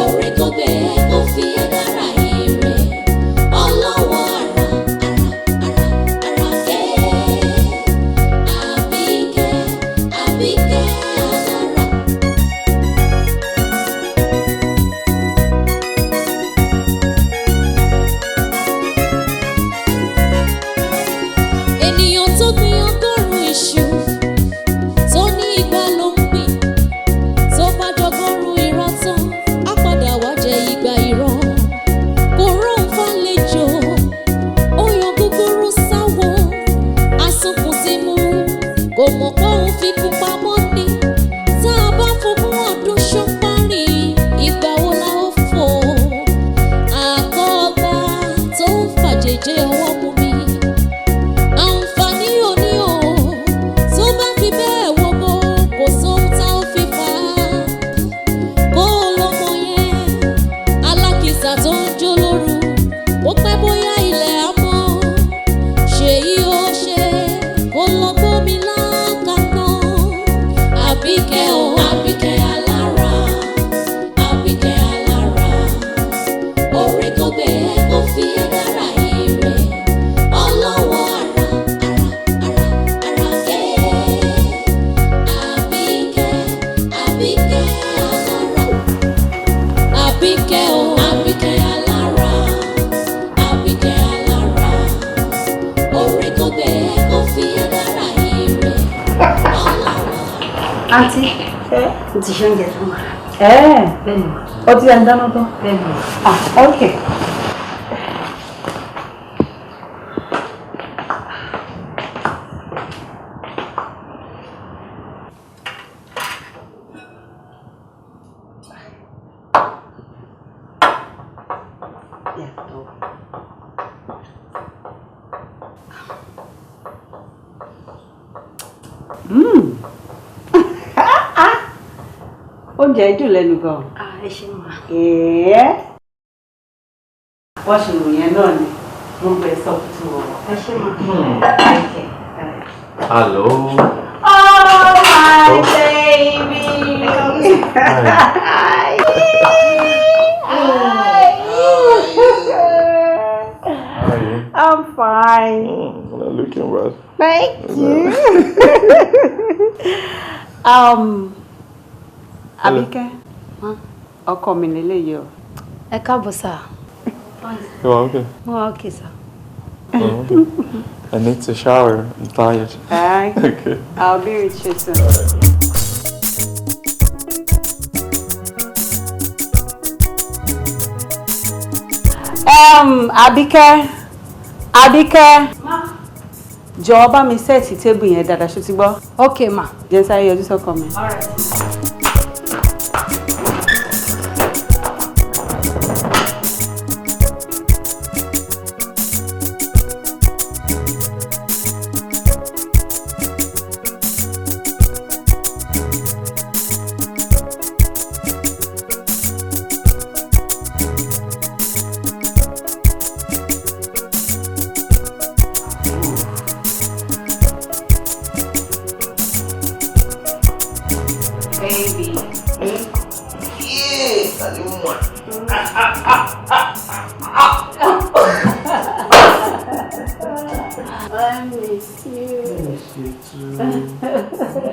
orí tó gbé ẹ ó fi ẹ́ dára ire, ọlọ́wọ́ ara, ara, ara, ara ẹ̀. Àbíkẹ́, Àbíkẹ́ alára. Ènìyàn tó gbin 100 iṣu, tó ní igba ló ń gbìn, tó bá dọgọ́rùn irọ́ tán, á padà wá jẹ igba irọ́. Kò róhùn fàlejò, ó yan gúgúrú sáwo, asunkun sí mú, kò mọ̀ pé òun fi kún pamọ́ ni. Tá a bá fogún ọdún ṣọ́párì, ìgbà wo la ó fò? Àkọ́gbá tó ń fàjèjé ọwọ́ mú mi. Àǹfààní òní o, tó bá fi bẹ́ẹ̀ wọ́gbó, kò sóhun tá ó fi fà á. Kó o lọ́mọ yẹn, alákìsà tó ń jó lóru, ó pẹ́ bóyá ilẹ̀ á mọ́. Ṣèyí ó ṣe, kó lọ gbómi lákàná. Àbíkẹ́ o, Àbíkẹ́ alára, Àbíkẹ́ alára, orí tó gbé ẹ ó fi ẹ́ dára ire, ọlọ́wọ́ ara, ara, ara, ara ẹ̀. Àbíkẹ́, Àbíkẹ́ alára, Àbíkẹ́ o, Àbíkẹ́ alára, Àbíkẹ́ alára, orí tó gbé ẹ ó fi ẹ́ dára ire, ọlọ́wọ́. Àǹtí, mo ti ṣe oúnjẹ tán mà. Ẹ́ẹ̀, Bẹ́ẹ̀ ni mà. ó ti ẹ̀ ń dáná tán. Bẹ́ẹ̀ ni mà. Ah, okay. Oúnjẹ dùn lẹ́nu gan. Ah, ẹ ṣé mà. Ẹ̀ẹ́. Wọ́n ṣe wò yẹn náà ni gbogbo ẹ̀ sọ kùtù wọ̀. Ẹ ṣé mà. Hello. Oh my baby. Hi. Hi. How are you? I'm fine. Not looking bad. Thank you. Àbíkẹ́, ọkọ mi lélẹ́yìí o. Ẹ káàbọ̀ sà. You are okay? Mo wà okay sà. Oh, okay. I need to shower. I'm tired. Hi. Okay. I'll be with you soon. Àbíkẹ́, Àbíkẹ́, jọ̀ọ́ bá mi set table yẹn dáadáa, ṣó ti gbọ́? Okay ma. Jẹ́ n sáré yọjú sọ́kọ mi. All right. Baby. Yeah, Salimwa. I miss you. Miss you too.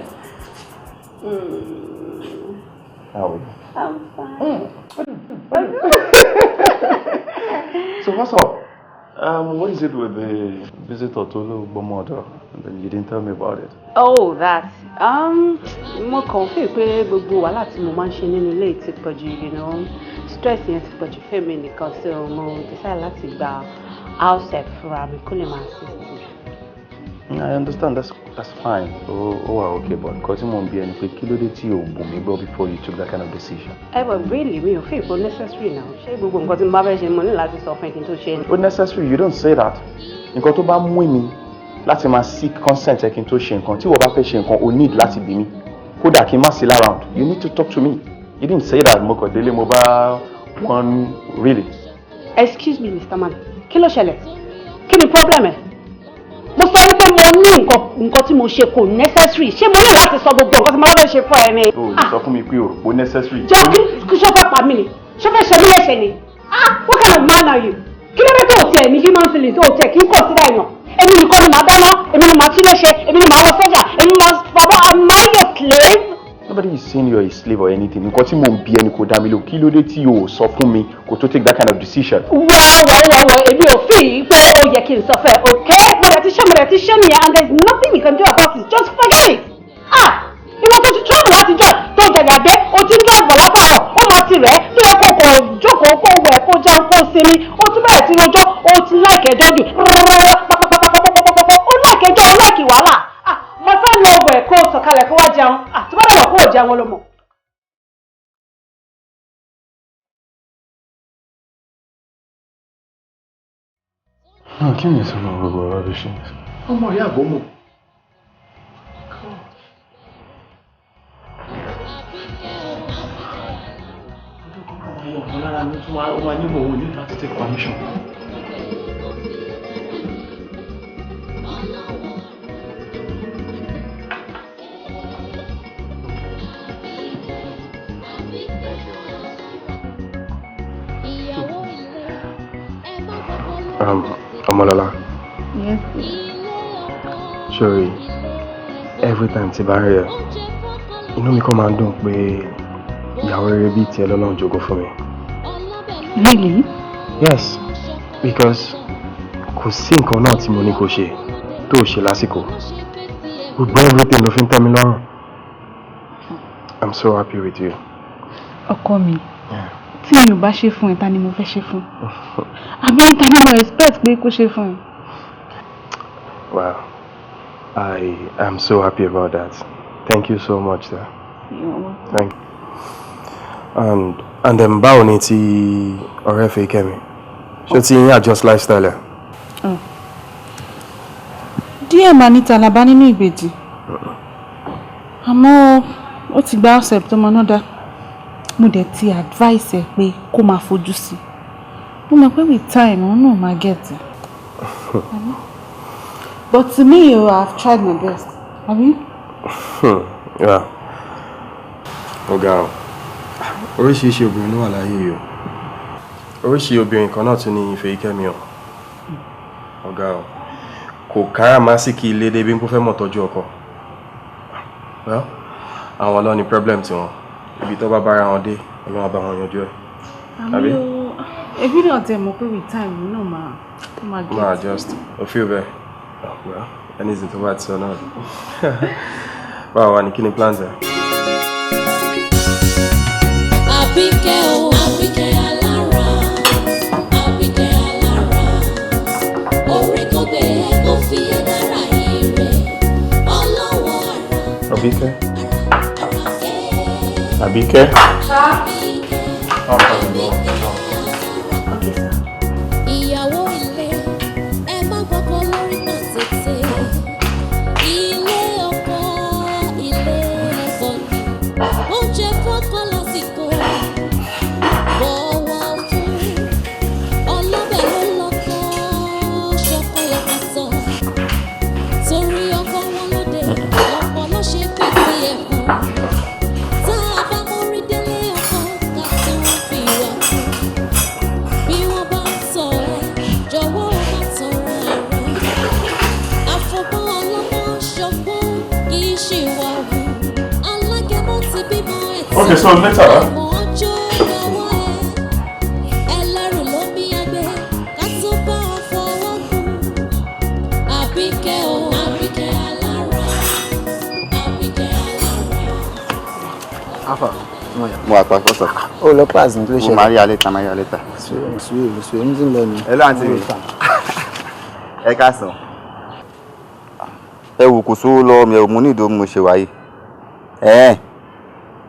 How are you? I'm fine. So what's up? What is it with the visitor to Olugbomodo? And then you didn't tell me about it. Oh, that. Mo kàn feel pé gbogbo wàhálà tí mo máa ń ṣe nínú ilé ti pọ̀ jù, stress yẹn ti pọ̀ jù fẹ́mi nìkan, so mo decide láti gba house help fúnra mi kó lè máa assist mi. I understand, that's fine. Oh, okay, but nǹkan tí mò ń bi ẹ́ ni pé kí ló dé tí o bù mí gbọ́ before you took that kind of decision? Ẹ but really, mi ò feel pé necessary now. Ṣé gbogbo nǹkan tí mo bá fẹ́ ṣe mo ní láti sọ fún ẹ kí n tó ṣe ni? Ó necessary, you don't say that. Nǹkan tó bá mú mi láti máa seek consent ẹ kí n tó ṣe nǹkan, tí wọ́n bá fẹ́ ṣe nǹkan, o need láti bí mi. Kódà kí n má sí around, you need to talk to me. You didn't say that. Mo kàn délé mo bá one really. Excuse me, Mr. Man, kí ló ṣẹlẹ̀? Kí ni problem ẹ? Mo sọ wípé mo ní nǹkan tí mo ṣe kò necessary. Ṣé mo ní láti sọ gbogbo nǹkan tí mo bá fẹ́ ṣe fún ẹ ni? O lè sọ fún mi pé o rò pé ó necessary. Jọ kí ṣó fẹ́ pa mí ni? Ṣó fẹ́ ṣe mí léṣe ni? Ah, what kind of man are you? Kí ló dé tó o tiẹ̀ ní human feelings, tó o tiẹ̀ kí n consider èèyàn? Èmi nìkan ni màá dáná, èmi ni màá tún léṣe, èmi ni màá lọ sọ́jà, èmi ni màá fọwọ́. Am I your slave? Nobody is saying you're a slave or anything. Nǹkan tí mò ń bi ẹni kò dá mi lóhùn. Kí ló dé tí o sọ fún mi kó tó take that kind of decision? Well, èmi ò fi yìí pé ó yẹ kí n sọ fẹ́, okay? Mo dẹ̀ ti ṣe nìyẹn and there is nothing you can do about it. Just forget it. Ah! Ìwọ tó ti travel láti jọ tó jàjà dé, o ti ń drive bọ̀ látàárọ̀, ó máa ti rẹ̀ tó yẹ kó kọ̀ jókòó kó wẹ̀ kó jẹun kó sinmi, ó tún bẹ̀rẹ̀ sí rojọ́, ó ti like ẹjọ́ jù, pàpàpàpàpàpàpàpà, ó like ẹjọ́, ó like wàhálà. Ah! Mo fẹ́ lọ wẹ̀ kó sọ̀kalẹ̀ kó wá jẹun. Ah! Tí bá dẹ̀ wọ̀ kó o jẹun ló mọ̀. No, kí ni ìsọ̀rọ̀ gbogbo rubbish? Ọmọ ìyá àgọ́mù. Ọ̀kan lára mi tún ó máa nílò òun ní láti take permission. Ọmọlọ́lá. Yes. Sorry, every time tí bá rí ẹ, inú mi kàn máa ń dùn pé ìyàwó rere bíi tiẹ̀ lọ́lọ́run jogún fún mi. Really? Yes, because kò sí nǹkan náà tí mo ní kó ṣe tó o ṣe lásìkò. Gbogbo everything ló fi ń tẹ́ mi lọ́rùn. I'm so happy with you. Ọkọ mi, tí mi ò bá ṣe fún ẹ, ta ni mo fẹ́ ṣe fún? Àbí ta ni mo expect pé kó ṣe fún ẹ? Wow, I am so happy about that. Thank you so much, sir. You're welcome. Thank you. And then báwo ni ti ọ̀rẹ́ Fẹ́yìkẹ́mi? Ṣé o ti ń adjust lifestyle ẹ̀? Díẹ̀ máa ní tàlàbà nínú ìbejì. Àmọ́ ó ti gba house help tó mọ náà dá. Mo dẹ̀ ti advice ẹ̀ pé kó máa fojú sí i. Mo mọ̀ pé with time, òun náà máa get it. But to me, oh, I've tried my best. Àbí? Yeah. Ọ̀gá o, oríṣiríṣi obìnrin ló wà láyé yìí o. Oríṣi obìnrin kan náà tún ní Fẹ́yìkẹ́mi o. Ọ̀gá o, kò káràmásìkí ilé débi kó fẹ́ mọ̀ tọ́jú ọkọ. Well, àwọn ọlọ́ni problem tiwọn. Ibi tó bá bára wọn dé, Ọlọ́run á bá wọn yanjú ẹ̀. Àbí? Àmì o, èmi náà tẹ̀ mọ̀ pé with time, òun náà máa get Máa it. adjust. O feel bẹ́ẹ̀. Oh, well, anything tó bá ti sọ náà. Báwo wà ní kí ni plans ẹ? Àbíkẹ́ o, Àbíkẹ́ alára, Àbíkẹ́ alára, orí kò gbé ẹ kó fi ẹ dára ire, ọlọ́wọ́ ara. Àbíkẹ́. Àbíkẹ́. Okay, sir. Ìyàwó ilé, ẹ má gbọ́kọ̀ lórí náà tètè. Ilé ọkọ, ilé ọkọ ni. Oúnjẹ fọ́kọ lásìkò. Bọ̀wọ̀ fún ọlọ́bẹ̀ ló lọ́kọ́. Ṣọkọ yẹ ká sọ. Torí ọkọ wọn lóde, ọ̀pọ̀ ló ṣe pé tí ẹ̀ fún. Tá a bá mórí délé ọkọ, ká tún fi wà fún. Okay, so later, huh? Ọjọ́ lọ́wọ́ ẹ, ẹlẹ́rù ló bí ẹgbẹ́, ká tó bá ọ fọwọ́ kù. Àbíkẹ́ o, Àbíkẹ́ alára, Àbíkẹ́ alára. Alpha, Mo wà pa, what's up? Ó lọ class ní kí ló Mo ṣẹlẹ̀? máa rí alẹ́ ta, máa rí alẹ́ ta. Sùúrù, sùúrù, sùúrù, ní tí ń lọ ni. Hello, àǹtí mi. Ẹ káàsán. Ẹ wò, kò sówó lọ́wọ́ mi, ẹ wò, mo ní ìdòwú mo ṣe wáyé. Ẹ̀ẹ́n,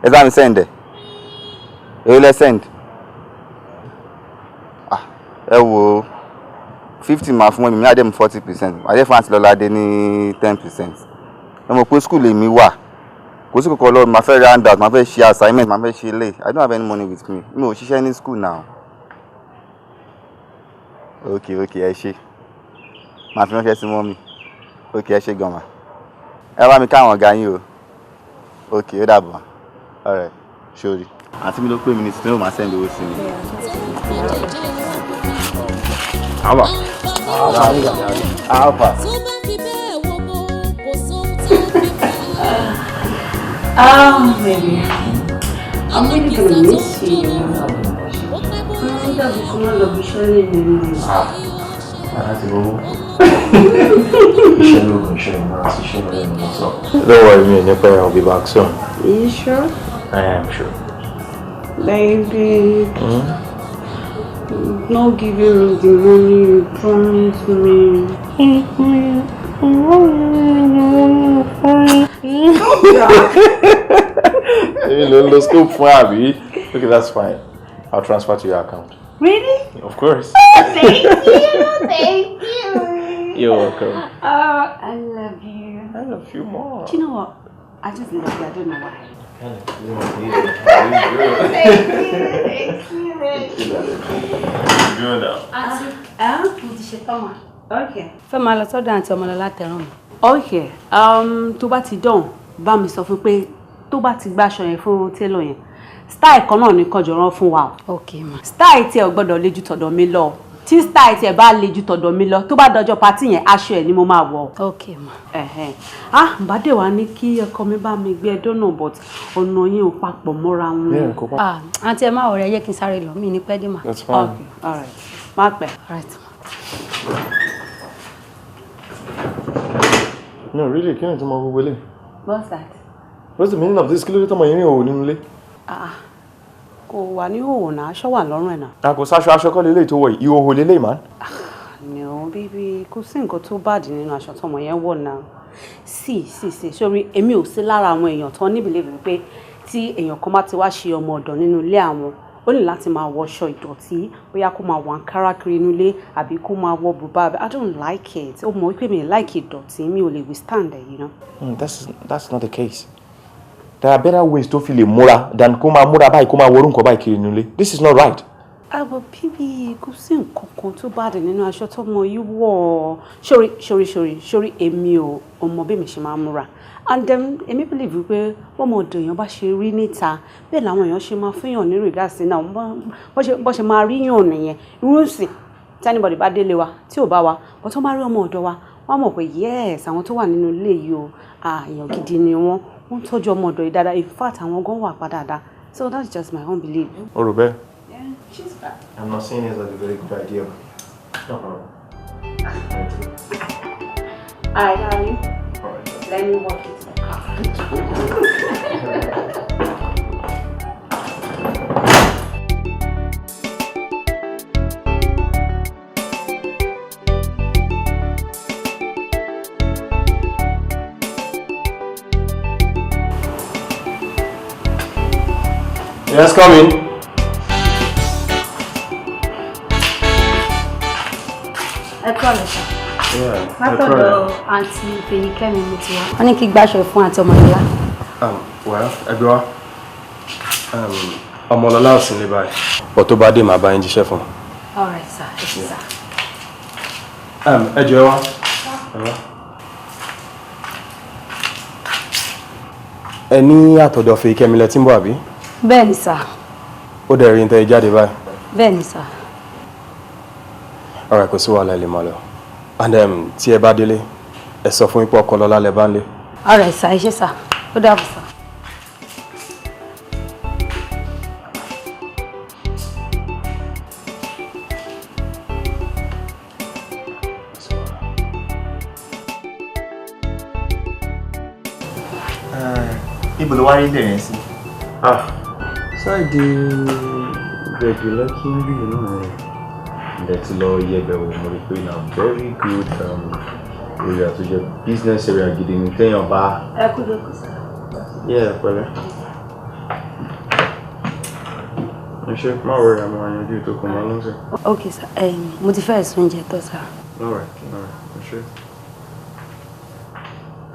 ẹ bá mi send ẹ̀. Èló lẹ send? Ah, ẹ wò ó, 50 máa fún mi, mi á dẹ̀ mú 40%. Màá dẹ̀ fún àǹtí Lọ́ládé ní 10%. Ẹ mọ̀ pé school èmi wà. Kò sí kankan lọ́wọ́ mi, màá fẹ́ round out, màá fẹ́ ṣe assignment, màá fẹ́ ṣe ilé. I don't have any money with me. Mi ò ṣiṣẹ́ ní school now. Okay, ẹ ṣé. Màá fi ránṣẹ́ sí mummy. Okay, ẹ ṣé gan ma. Ẹ bá mi káwọn ọ̀gá yín o. Okay, ó dàbọ̀. Alright, sorry. Àǹtí mi ló pè mí ní sinimá, máa send owó sí mi. Alpha. Alpha. Tó bá fi bẹ́ẹ̀ wo mo, kò sóhun tó fi pa. Baby, I'm really gonna miss you. Dàbí kó má lọ bí iṣẹ́ lè nínú. Láti owó. Iṣẹ́ lóògùn iṣẹ́ ìmọ̀ àti iṣẹ́ ìmọ̀ ìmọ̀ sọ. Don't worry, mi ò ní pẹ́, I'll be back soon. You sure? I am sure. Baby, Mm? not giving me the money you promised me. Èmi ló ń lo scope fún àbí? Okay, that's fine. I'll transfer to your account. Really? Of course. Thank you, thank you. You're welcome. Oh, I love you. I love you more. Do you know what? I just love you. I don't know why. Thank Thank you, thank you, thank you. Good now. Àǹtí, mo ti ṣe tán wa. Okay. Fẹ́ máa lọ sọ́dọ̀ àǹtí Ọmọlọ́lá tẹ̀ràn mi. Okay, tó bá ti dán, bá mi sọ fún pé tó bá ti gbàṣọ yẹn fún tailor yẹn, style kan náà ní kọjọ rán fún wa o. Okay ma. Style tiẹ̀ ò gbọ́dọ̀ le ju tọ̀dọ̀ mi lọ. Tí style tiẹ̀ bá le ju tọ̀dọ̀ mi lọ, tó bá dọjọ́ party yẹn, aṣọ ẹ̀ ni mo máa wọ̀. Okay ma. Ẹ̀hẹ̀n. Ah, ǹbá dé wá ní kí ọkọ mi bá mi gbé ẹjọ́ náà, but ọ̀nà yẹn ò papọ̀ mọ́ra wọn. Ah, àǹtí, ẹ má ọ̀rẹ́, ẹ jẹ́ kí n sáré lọ, mi ní pẹ́ dé mà. That's fine. Okay, all right. Má pẹ́. All right. No, really, kí ni tí mo gbogbo ilé? What's that? What's the meaning of this? Kí ló dé tọmọ yẹn ní òwò nínú ilé? Ah, kò wà ní òwò náà, aṣọ wà lọ́rùn ẹ̀ náà. A kò sáṣọ, aṣọ kọ́ lélẹ́yìí tó wọ̀ yìí, ìhòhò lélẹ́yìí man. No, baby, kò sí nǹkan tó bad nínú aṣọ tọmọ yẹn wọ̀ náà. Sí, sí, sí, sórí èmi ò sí lára àwọn èèyàn tó ní believe pé tí èèyàn kan bá ti wá ṣe ọmọ ọ̀dọ̀ nínú ilé àwọn, ó ní láti máa wọṣọ ìdọ̀tí, bóyá kó máa wọ àǹkárá kiri inú ilé àbí kó máa wọ bùbá. I don't like it. Ó mọ̀ wípé mi ò like ìdọ̀tí, mi ò lè withstand it. That's not the case. There are better ways tó fi lè múra than kó máa múra báyìí, kó máa wọrú nǹkan báyìí kiri nínú ilé. This is not right. Àbọ̀ bíbí, kò sí nǹkan kan tó bad nínú aṣọ tọmọ yìí wọ̀. Sórí, sórí, sórí, sórí, èmi ò ọmọ bí mi ṣe máa ń múra, and then èmi believe wípé wọ́n mọ ọ̀dọ̀ èèyàn bá ṣe rí níta, bẹ́ẹ̀ làwọn èèyàn ṣe máa fúnyàn ní regards náà, bó ṣe máa rí yàn nìyẹn. Irú ìsìn tí anybody bá délé wa tí ò bá wa bó tó bá rí ọmọ ọ̀dọ̀ wa, wọ́n mọ̀ pé yes, àwọn tó wà nínú ilé yìí o, ah, èèyàn gidi ni wọ́n, wọ́n ń tọ́jú ọmọ ọ̀dọ̀ yìí dáadáa. In fact, àwọn gan wà pa dáadáa. So that's just my own belief. O rò bẹ́ẹ̀? Yeah, she's back. I'm not saying it's like a very good idea, but no problem. All right, darling. Let me walk you to the car. Yes, come in. Ẹ kúrò lẹ sà. Yeah. Látọ̀dọ̀ àǹtí Fèyíkẹ́mi mo ti wá. Wọ́n ní kí gbàṣọ fún àǹtí Ọmọlọ́lá. Well, ẹgbẹ́ wa, Ọmọlọ́lá ò sí ní báyìí. But tó bá dé, màá bá yín jíṣẹ́ fún un. All right sir, ẹ ṣé sir. Ẹ jọ̀ọ́, ẹ wá. Ẹ wá. Ẹ ní àtọ̀dọ̀ Fèyíkẹ́mi lẹ tí ń bọ̀, àbí? Bẹ́ẹ̀ ni sir. Ó dẹ̀ rí ní tẹ́ ẹ jáde báyìí. Bẹ́ẹ̀ ni sir. Alright, kò sí wàhálà, ẹ lè máa lọ. And tí ẹ bá délé, ẹ sọ fún ipò ọkọ Lọ́lá lẹ bá ń lé. All right sir, ẹ ṣé sir. Ó dàbọ̀ sir. Ibo ló wá rí ilé rẹ̀ sí? Ah, side Ìbẹ̀jú Lẹ́kí ń bí inú rẹ̀. Ilẹ̀ ti lọ yẹbẹ̀ wò, mo rí pé na very good area tó jẹ́ business area gidi ni téèyàn bá. Ẹ kú lóko sá. Yeah, pẹ̀lẹ́. Ẹ ṣe má wọrí, àwọn àyànjú ìtókùn máa ló ń sè. Ok sá, mo ti fẹ́ sùn oúnjẹ tó sá. Alright, alright, ẹ ṣe.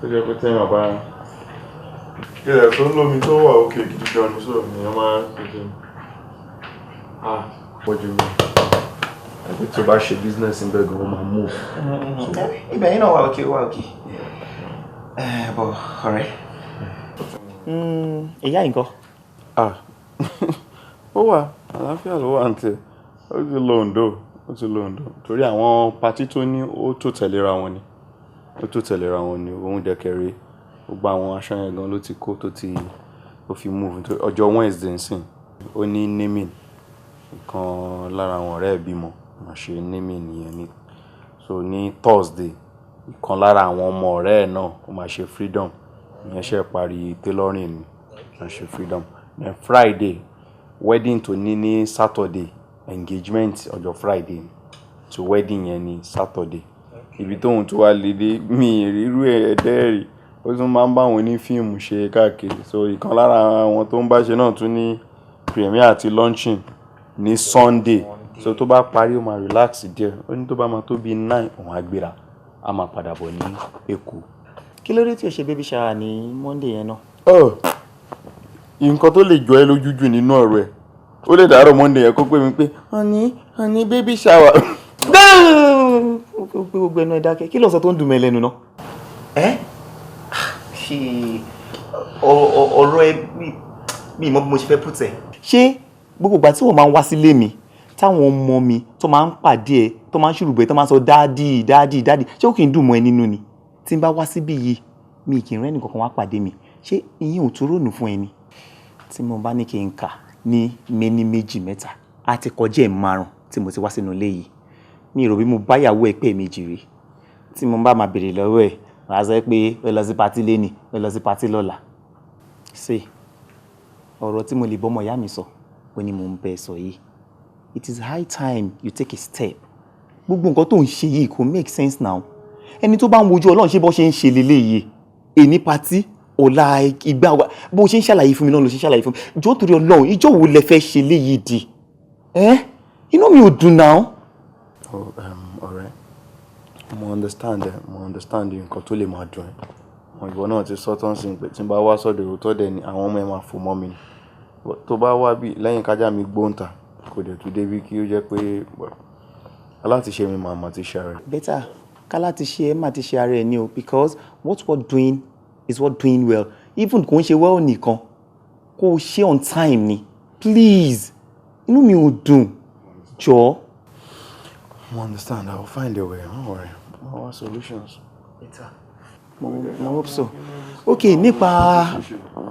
Tó jẹ́ pé téèyàn bá. Ilẹ̀ tó ń lómi tó wà òkè gidi gan ni sóò ní ọmọ ṣe ah pọ̀jù mi. Ẹgbẹ́ tó bá ṣe business ń bẹ̀ gan, ó máa move. Ibẹ̀ yín náà wà òkè, wà òkè. Bọ̀ ọ̀rẹ́. Ìyá yìí ńkọ́? Ah, ó wà, àlàáfíà ló wà ń tẹ̀. Ó ti lọ Oǹdó, ó ti lọ Oǹdó. Torí àwọn patí tó ní ó tó tẹ̀léra wọn ni. Ó tó tẹ̀léra wọn ni, òun dẹ̀kẹ̀rẹ̀. Gbogbo àwọn aṣọ yẹn gan ló ti kó tó ti ó fi move. Nítorí ọjọ́ Wednesday nsìn, ó ní naming. Ìkan lára àwọn ọ̀rẹ́ ẹ̀ bímọ, máa ṣe naming yẹn ní. So ní Thursday, ìkan lára àwọn ọmọ ọ̀rẹ́ ẹ̀ náà ó máa ṣe freedom. Ìyẹn ṣẹ̀ parí tailoring ni, máa ṣe freedom. Then Friday, wedding tó ní ní Saturday, engagement ọjọ́ Friday ni. So wedding yẹn ní Saturday. Ibi tóun tó wá lè dé, mi ì rírú ẹ̀ẹ́dẹ́ rí. Ó tún máa ń bá àwọn onífíìmù ṣe káàkiri. So ìkan lára àwọn tó ń bá ṣe náà tún ní premiere àti launching ní Sunday. So tó bá parí, ó máa relax díẹ̀. Ó ní tó bá máa tó bí 9, òun á gbéra. A máa padà bọ̀ ní Èkó. Kí ló dé tí o ṣe baby shower ní Monday yẹn náà? Oh, nǹkan tó lè jọ ẹ́ lójú jù nínú ọ̀rọ̀ ẹ̀. Ó lè dàárọ̀ Monday yẹn kó pè mí pé, honey, honey, baby shower. Ó gbé gbogbo ẹnu ẹ dákẹ́. Kí ló ń sọ tó ń dùn mọ́ ẹ lẹ́nu náà? Ẹ́ ṣe ọ̀rọ̀ ẹ mi mọ bí mo ṣe fẹ́ put ẹ̀. Ṣé gbogbo ìgbà tí wọ́n máa ń wá sílé mi, táwọn ọmọ mi tó máa ń pàdé ẹ, tó máa ń ṣùrùbẹ̀, tó máa ń sọ daddy, daddy, daddy, ṣé ó kì í dùn mọ́ ẹ nínú ni? Tí n bá wá síbí yìí, mi kì í rẹ́ nìkankan wá pàdé mi. Ṣé ìyẹn ò tó rònú fún ẹ ni? Tí mo bá ní kí n kà ní méní méjì mẹ́ta, á ti kọjá ẹ̀ márùn-ún tí mo ti wá sínú ilé yìí. Mi rò bí mo bá ìyàwó ẹ pé méjì rí. Tí mo bá máa béèrè lọ́wọ́ ẹ̀, màá sọ pé ó lọ sí patí lénìí, ó lọ sí patí lọ́la. Ṣé ọ̀rọ̀ tí mo lè bọ́ ọmọ ìyá mi sọ, ó ní mò ń bẹ sọ yìí. It is high time you take a step. Gbogbo nǹkan tó ń ṣe yìí kò make sense now. Ẹni tó bá ń wojú Ọlọ́run, ṣé bọ́ ṣe ń ṣe leléyìí? Èní patí, ọ̀la ìgbà wa. Bó ṣe ń ṣàlàyé fún mi náà ló ṣe ń ṣàlàyé fún mi. Jọ̀ọ́ torí Ọlọ́run, ìjọ́ wo lẹ fẹ́ ṣe léyìí di? Ẹ́ inú mi ò dùn now. Oh, ọ̀rẹ́, mo understand ẹ, mo understand nǹkan tó lè máa dùn ẹ́. Àwọn ìwọ náà ti sọ tán sí pé tí n bá wá sọ́dọ̀ òótọ́ dẹ̀ ni àwọn ọmọ ẹ máa fò mọ́ mi ni. Tó bá wá bí lẹ́yìn kájà mi gbóǹta, kò dẹ̀ tún débi kí ó jẹ́ pé alátiṣe mi màmá ti ṣe ara ẹ̀. Better ká láti ṣe ẹ má ti ṣe ara ẹ ni o, because what we're doing is what doing well. Even kò ń ṣe well nìkan, kò ṣe on time ni. Please, inú mi ò dùn, jọ̀ọ́. I understand. I will find a way. Don't worry. I want solutions. Better. Mo hope so. Okay, nípa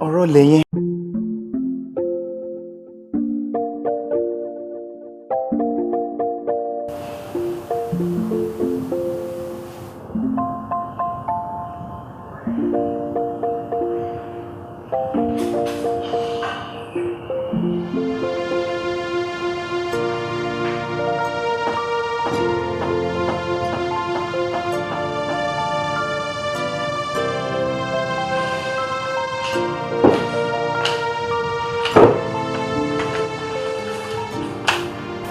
ọ̀rọ̀ ilẹ̀ yẹn.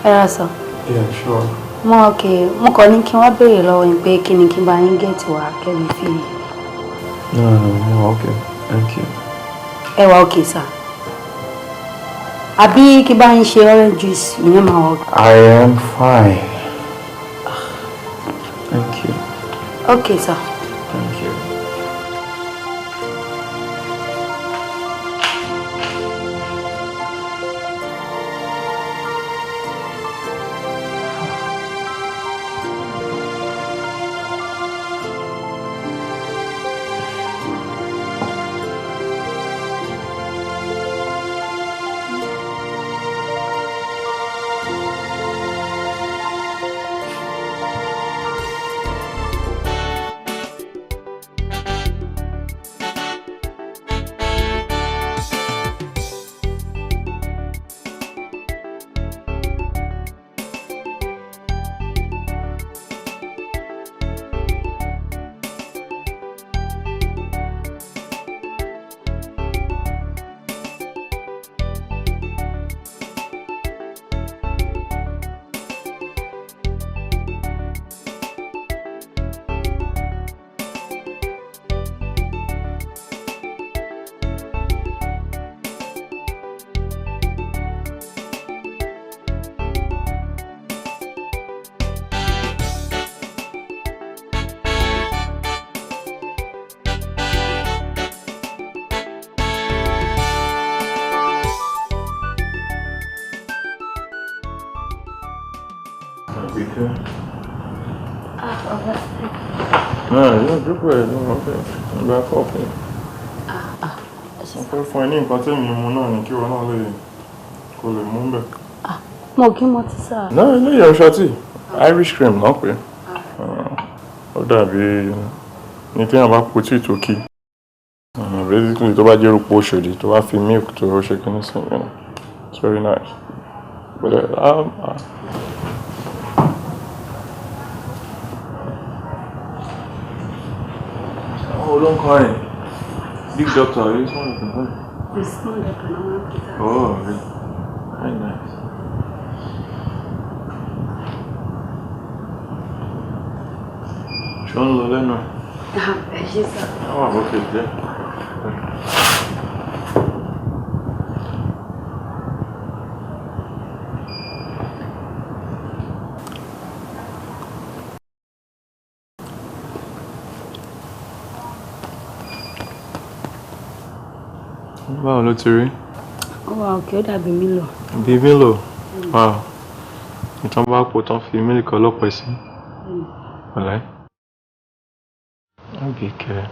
Ẹ ra sọ. Yeah, sure. Mo okay, mo kàn ní kí n wá béèrè lọ́wọ́ yín pé kí ni kí n bá yín get wá kẹ́mi fi. No, okay. Thank you. Ẹ wà okay sir. Àbí kí n bá yín ṣe orange juice, ìyẹn máa wọ. I am fine. Thank you. Okay sir. Thank you. Àbíkẹ́. Náà yóò jókòó ẹ̀ lọ́wọ́ ọ̀fẹ́ ìgbà kọ́ọ̀fù. Mo fẹ́ fún ẹ ní nǹkan tí èmi mu náà ni kí wọn náà lè kó lè mú bẹ̀. Mo kí mo ti sá. Náà ilé ìyá ọṣọ tí Irish cream náà pé ó dàbí ní tí wọn bá po tíì tó kí. Basically tó bá jẹ́ rúpo Òṣòdì tó bá fi milk tó ṣe kí ní sí, you know, it's very nice. But Oh, don't cry. Big doctor, this one is good. This one is good. Oh, really? Very nice. Ṣé ó ń lọ lẹ́nu? Ẹ ṣé sá. Oh, okay, yeah. Báwo ló ti rí? Ó wà òkè, ó dàbí Milo. Bí Milo? Wow. Ìtàn bá pò tán fi mílìkì ọlọ́pẹ sí. Ọ̀lẹ́. Àbíkẹ́.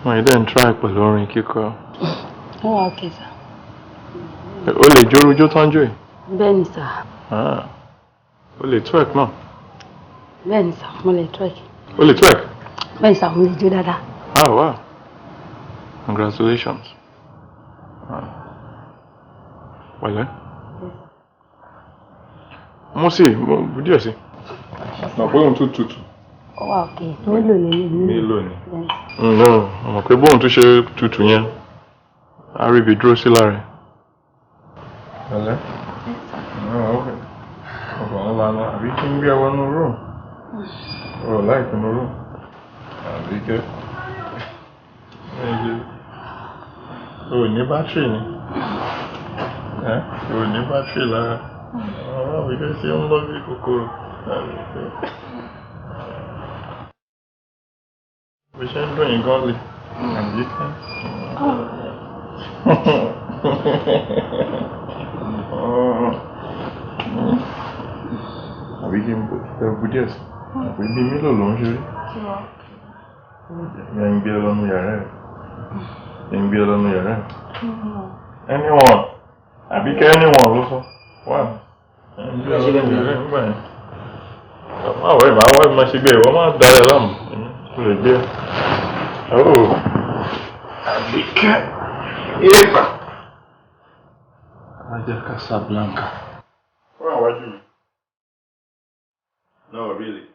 Wọ́n yìí dẹ̀ ń try pẹ̀lú orin kíkọ. Ó wà òkè sá. O lè jó rujó tán jò yìí? Bẹ́ẹ̀ni sá. O lè twerk náà? Bẹ́ẹ̀ni sá, mo lè twerk. O lè twerk? Bẹ́ẹ̀ni sá, mo lè jó dáadáa. Ah, wow. Congratulations. Pẹ̀lẹ́. Mo sì, mo díẹ̀ sí. Mọ̀ pé òun tún tutù. Ó wà òkè, Milo lélẹ̀. Milo ni. No, mọ̀ pé bóun tún ṣe tutù yẹn, á rí ibi dúró sí lára ẹ̀. Pẹ̀lẹ́. Ọkọ̀ ńlá náà, àbí kí n gbé ẹ wọnú room? O láìpẹ́ nú room. Àbí kẹ́. O ní bátìrì ni. O ní bátìrì lára. Ọ̀rọ̀ àbíkẹ́ ṣe ń lọ bí kòkòrò. Bí ṣe ń dùn yín gan le. Àbíkẹ́. Àbí kí n bu díẹ̀ sí. Àbí bí Milo ló ń ṣe rí. Yẹn ń gbé ẹ lọ́nu yàrá ẹ̀. Ń gbé ẹ lọ́nu yàrá ẹ̀. Anyone. Àbíkẹ́ anyone ló sọ. Wà. Ń gbé ẹ lọ́nu yàrá ẹ̀ nígbà yẹn. Má wọ̀ ẹ̀ máa wọ́ ẹ̀ máa ṣe gbé ẹ̀ wọ́n máa da ẹ̀ láàmú. Ó lè gbé ẹ. Oh. Àbíkẹ́. Eva. Ajá Casablanca. Wọ́n wá wájú mi. No, really.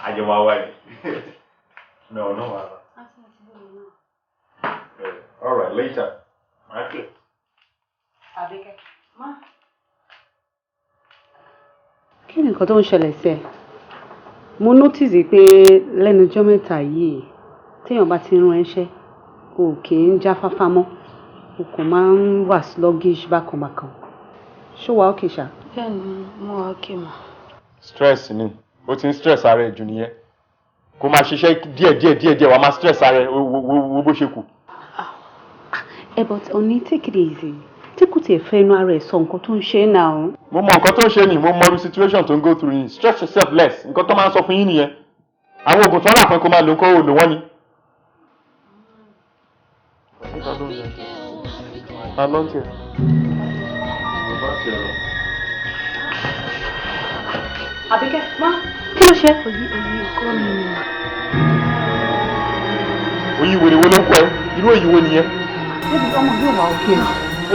Àjọ máa wá ni. No, no, no. All right, later. Okay. Àbíkẹ́, má. Kí ni nǹkan tó ń ṣẹlẹ̀ sí ẹ? Mo notice pé lẹ́nu ọjọ́ mẹ́ta yìí, téèyàn bá ti ń rán ẹṣẹ́, o kì í jáfáfá mọ́. O kò máa ń wà sluggish bákan bákan. Ṣé wàá òkè ṣá? Bẹ́ẹ̀ni, mo wà òkè mà. Stress ni, ó ti ń stress ara ẹ̀ jù nìyẹn. Kó máa ṣiṣẹ́ díẹ̀ díẹ̀ díẹ̀ díẹ̀, wàá máa stress ara ẹ̀ wo bó ṣe kù. But Oni, take it easy. Tí kò tiẹ̀ fẹ́ inú ara ẹ̀ sọ nǹkan tó ń ṣe náà. Mo mọ nǹkan tó ń ṣe ni, mo mọ irú situation tó ń go through yìí. Stress yourself less. Nǹkan tó máa ń sọ fún yín nìyẹn. Àwọn oògùn tó ń rà fún ẹ kó máa lò ń kó lò wọ́n ni. Ta ló ń tiẹ̀? Àbíkẹ́, má. Kí ló ṣe? Oyin kọ́ mi ni. Oyin wèrè wo ló ń kọ ẹ? Irú òyìn wo nìyẹn? Baby, ọmọ yóò wà okay.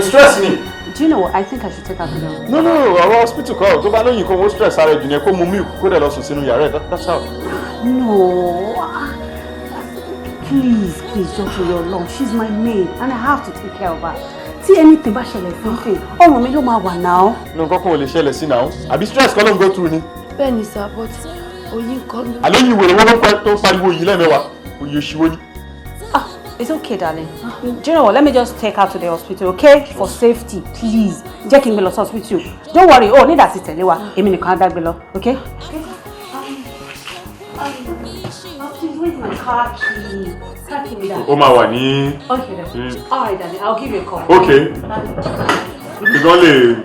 Stress ni. Do you know what? I think I should take her to the hospital. No, ọ̀rọ̀ hospital kọ́. Tó bá lóyìn kó wọ́n stress ara ẹ̀ jù ní ẹ kó mu milk kó dẹ̀ lọ sùn sínú yàrá ẹ̀. That's how. No. Please, please, just for your love. She's my maid and I have to take care of her. Tí anything bá ṣẹlẹ̀ sí thing, ọrùn mi ló máa wà náà. Ní nǹkan kan ò lè ṣẹlẹ̀ sí náà. Àbí stress kọ́ ló ń go through ni. Bẹ́ẹ̀ni sá, but oyin kọ́ mi. Àlọ́ yìí wèrè wọ́n ló ń pa tó ń pariwo yìí lẹ́mẹ̀wá. Oyè òṣìwò ni. It's okay, darling. Do you know what? Let me just take her to the hospital, okay? For safety, please. Jẹ́ kí n gbé lọ sí hospital. Don't worry. Oh, ní ìdásí tẹ̀lé wa. Èmi nìkan á dá gbé lọ, okay? Please, where's my car key? Car key mi dà. Ó máa wà ní. Okay, then. All right, darling. I'll give you a call. Okay. Ìgbọ́n lè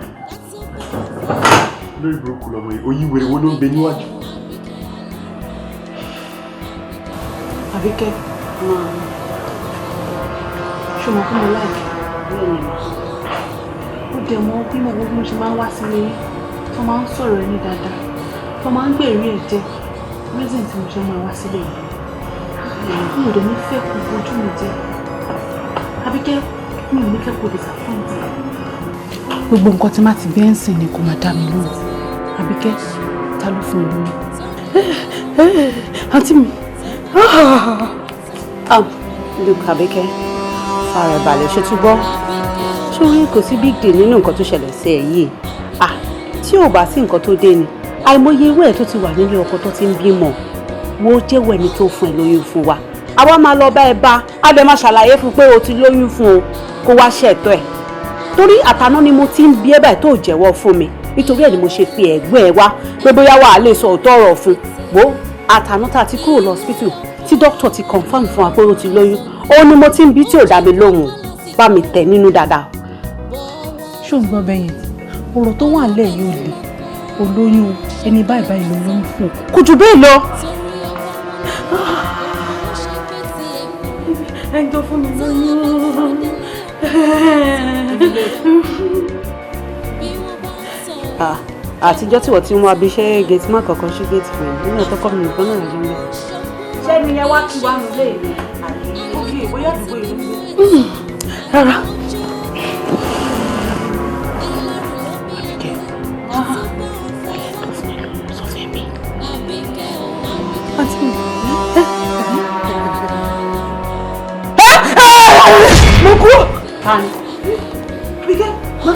Lórí burúkú lọmọ yìí, oyin wèrè wo ló ń bẹ níwájú. Àbíkẹ́, ṣé o mọ̀ fún mi láìpẹ́? Ó dẹ̀ mọ̀ bí mo bí mo ṣe máa ń wá sílé yín, tó máa ń sọ̀rọ̀ ẹni dáadáa, tó máa ń gbèrú ẹ̀ jẹ́. Reason tí mo ṣe máa wá sílé yìí. Mi ò dẹ̀ ní fẹ́ kó bójú mi jẹ́. Àbíkẹ́, mi ò ní fẹ́ kó disappoint. Gbogbo nǹkan tí má ti bí ẹ̀ ń sìn ni kò máa dá mi lóhùn. Àbíkẹ́, ta ló fún ẹ lóyún? Àǹtí mi. Look, Àbíkẹ́, fara ẹ̀ balẹ̀, ṣe túbọ̀ sórí kò sí big deal nínú nǹkan tó ṣẹlẹ̀ sí ẹ yìí. Ah, tí ò bá sí nǹkan tó dé ni, àìmọye irú ẹ̀ tó ti wà nílé ọkọ tó ti ń bímọ. Wo jẹ́wọ́ ẹni tó fún ẹ lóyún fún wa, àwa máa lọ bá ẹ bá a dẹ̀ máa ṣàlàyé fún pé o ti lóyún fún o, kó wá ṣẹ̀tọ́ ẹ̀. Torí àtàná ni mo ti ń bí ẹ báyìí tó jẹ́wọ́ fún mi, nítorí ẹ̀ ni mo ṣe pe ẹ̀gbọ́n ẹ wá pé bóyá wàá lè sọ òótọ́ ọ̀rọ̀ fún. Wo àtàná tá a ti kúrò lọ́sípítù tí dókítà ti confirm fún wa pé o ti lóyún, ó ní mo ti ń bí tí ò dá mi lóhùn, bá mi tẹ̀ nínú dáadáa. Ṣó ń gbọ́ bẹ́yẹn? Ọ̀rọ̀ tó wà lẹ̀ yóò le. Olóyún ẹni báyìí báyìí ló lóyún fún o. Kò jù bẹ́ẹ̀ lọ. Ẹni tó fún mi lóyún. Àtijọ́ tí wọ́n ti mú abiṣẹ́ gate má kankan ṣí gate fún mi nínú ọ̀tọ́kọ́ mi nìkan náà ló ń bẹ̀. Ṣé ni ẹ wá kí wá nílé mi àbí ókè bóyá àdúgbò ìlú mi? Rárá. Mo kú. Tani? Àbíkẹ́, má.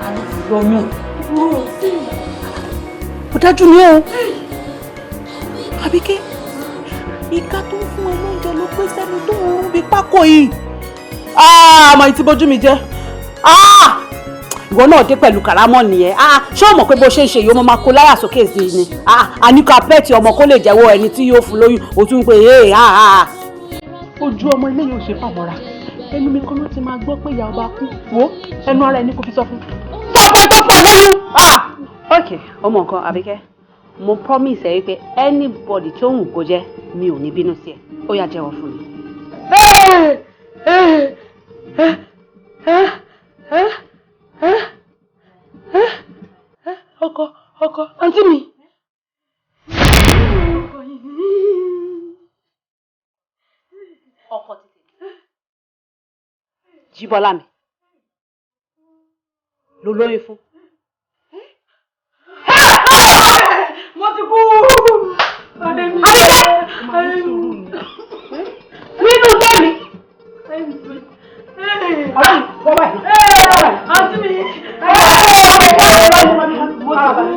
Ta ló fi lóyún? Ó dájú ni o. Àbíkẹ́, ìka tó ń fún ẹ lóúnjẹ ló pé sẹ́nu tó ń rún bí pákó yìí. Àmọ́ ìtí bójú mi jẹ́. Ìwọ náà dé pẹ̀lú kàrámọ̀ nìyẹn. Ṣé o mọ̀ pé bó ṣe ń ṣe yìí ó máa kó láyà sókè sí i ni? Àníkọ apẹ́ẹ̀tì ọmọ kó lè jẹ́wọ́ ẹni tí yóò fún lóyún, ó tún ń pè é. Ojú ọmọ ilé yóò ṣe fàmọ́ra. Ẹnu mi kan ló ti máa gbọ́ pé ìyá ọba kú. Wo ẹnu ara ẹni kò fi sọ fún. Sọ pé tó pọ̀ lóyún. Ok, ọmọ nǹkan Àbíkẹ́, mo promise ẹ wípé anybody tó wù kó jẹ́ mi ò ní bínú sí ẹ. Ó yá jẹ́wọ́ fún mi. Ọkọ, ọkọ, àǹtí mi. Ọkọ ti tèmi. Jíbọ́lá mi ló lóyún fún. Mo ti kú. Àbíkẹ́! Nínú tẹ́mi. Ọ̀rẹ́ mi, bọ́ báyìí. Àǹtí mi. Mo ti kú.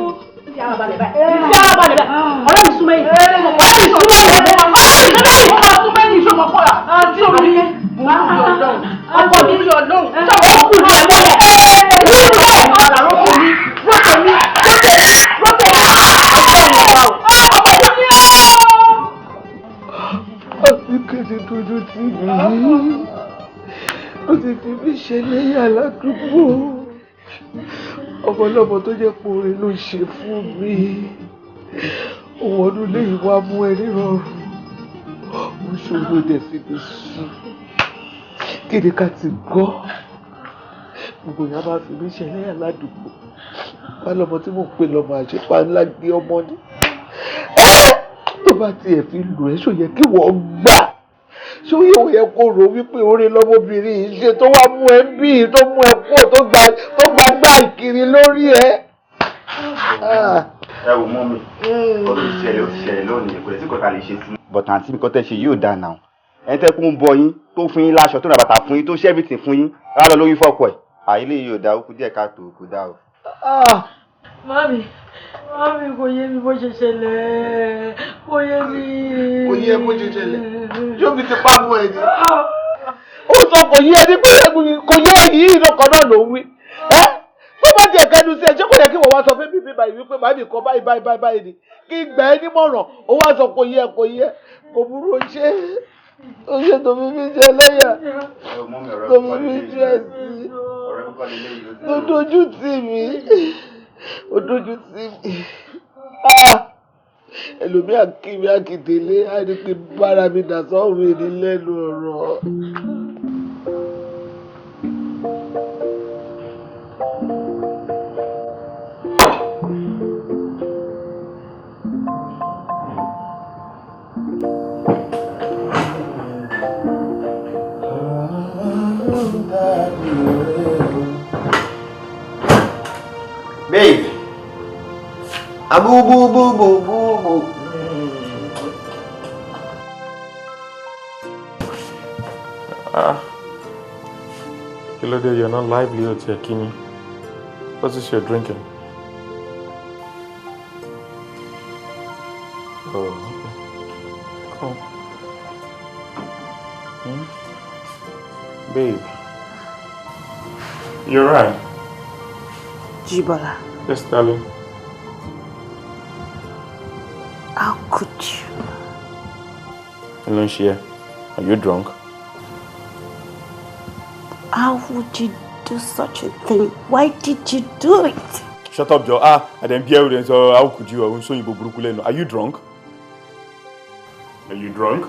Ọ̀rẹ́ mi súnmọ́ yìí. Ọ̀rẹ́ mi súnmọ́ yìí. Ọ̀rẹ́ mi súnmọ́ yìí. Ó máa súnmọ́ yìí ṣọmọ kọ́ra. Àǹtí mi. Ọkọ mi yọ lóhùn. Ó kù ní ẹ̀mọ́ rẹ̀. Nínú ẹ̀. Rọ́pò mi. Rọ́pò mi. Rọ́pò mi. Rọ́pò mi. Àbíkẹ́ ti dojú tì mí, ó ti fi mí ṣe lẹ́yìn aládùúgbò. Ọmọlọ́mọ tó jẹ́ pòore ló ṣe fún mi. Òun ọdún lẹ́yìn wá mú ẹ nírọ̀rùn. Mo ṣòro dẹ̀ fi mi sùn. Kí ni ká ti gbọ́? Gbogbo ìyá máa fi mí ṣe lẹ́yìn aládùúgbò. Wá lọ́mọ tí mò ń pè lọ́mọ àṣepa ńlá gbé ọmọ ní. Tó bá tiẹ̀ fi lù ẹ́, ṣó yẹ kí wọ́n gbà? Ṣó yẹ kó rò wípé oore lọ́mọbìnrin yìí ṣe tó wá mú ẹ bí tó mú ẹ kú tó gba gbá ìkiri lórí ẹ? Ẹ wò mọ́ mi, ó ti ṣẹlẹ̀, ó ti ṣẹlẹ̀ lónìí, kò sí kọ́ta lè ṣe sí. Bọ̀tà àǹtí mi kọ́ tẹ́ ṣe yóò dáa náà. Ẹni tẹ́ kún ń bọ yín, tó fún yín láṣọ, tó ra bàtà fún yín, tó ṣe everything fún yín, rárá lóyún fọ́kọ ẹ̀. Àìlè yóò dáa, ó kú díẹ̀ káàtó, kò dáa o. Mami, mami, kò yé mi bó ṣe ṣẹlẹ̀, kò yé mi. Kò yé bó ṣe ṣẹlẹ̀, yóò fi ti pa mú ẹ ní. Ó sọ kò yé ẹni pé kò yé yìí lọkọ náà ló ń wí. Ẹ tó bá tiẹ̀ kẹnu sí ẹ, ṣé kò yẹ kí wọ́n wá sọ fún mi báyìí wípé màmí kan báyìí báyìí báyìí báyìí ni kí n gbà ẹ́ nímọ̀ràn, ó wá sọ kò yé kò yé, kò burú ó ṣe ó ṣe tó fi fi ṣe ẹlẹ́yà tó fi fi ṣe ẹ̀sìn tó dojú tì mí. Ó dójú tì mí. Ẹlòmíà kí mi àkìtélé á ní kí n bára mi dà sọ́hùn mi ní lẹ́nu ọ̀rọ̀. Babe. Abu bu bu bu bu bu. Ah. Kí ló dé, you're not lively o tiẹ̀ kí mi. What's this you're drinking? Oh, okay. Cool. Hmm? Babe. You're right. Jibola. Yes, darling. How could you? Hello, are you drunk? How would you do such a thing? Why did you do it? Shut up, Joe. Ah, I didn't hear you. So how could you? Are you drunk? Are you drunk?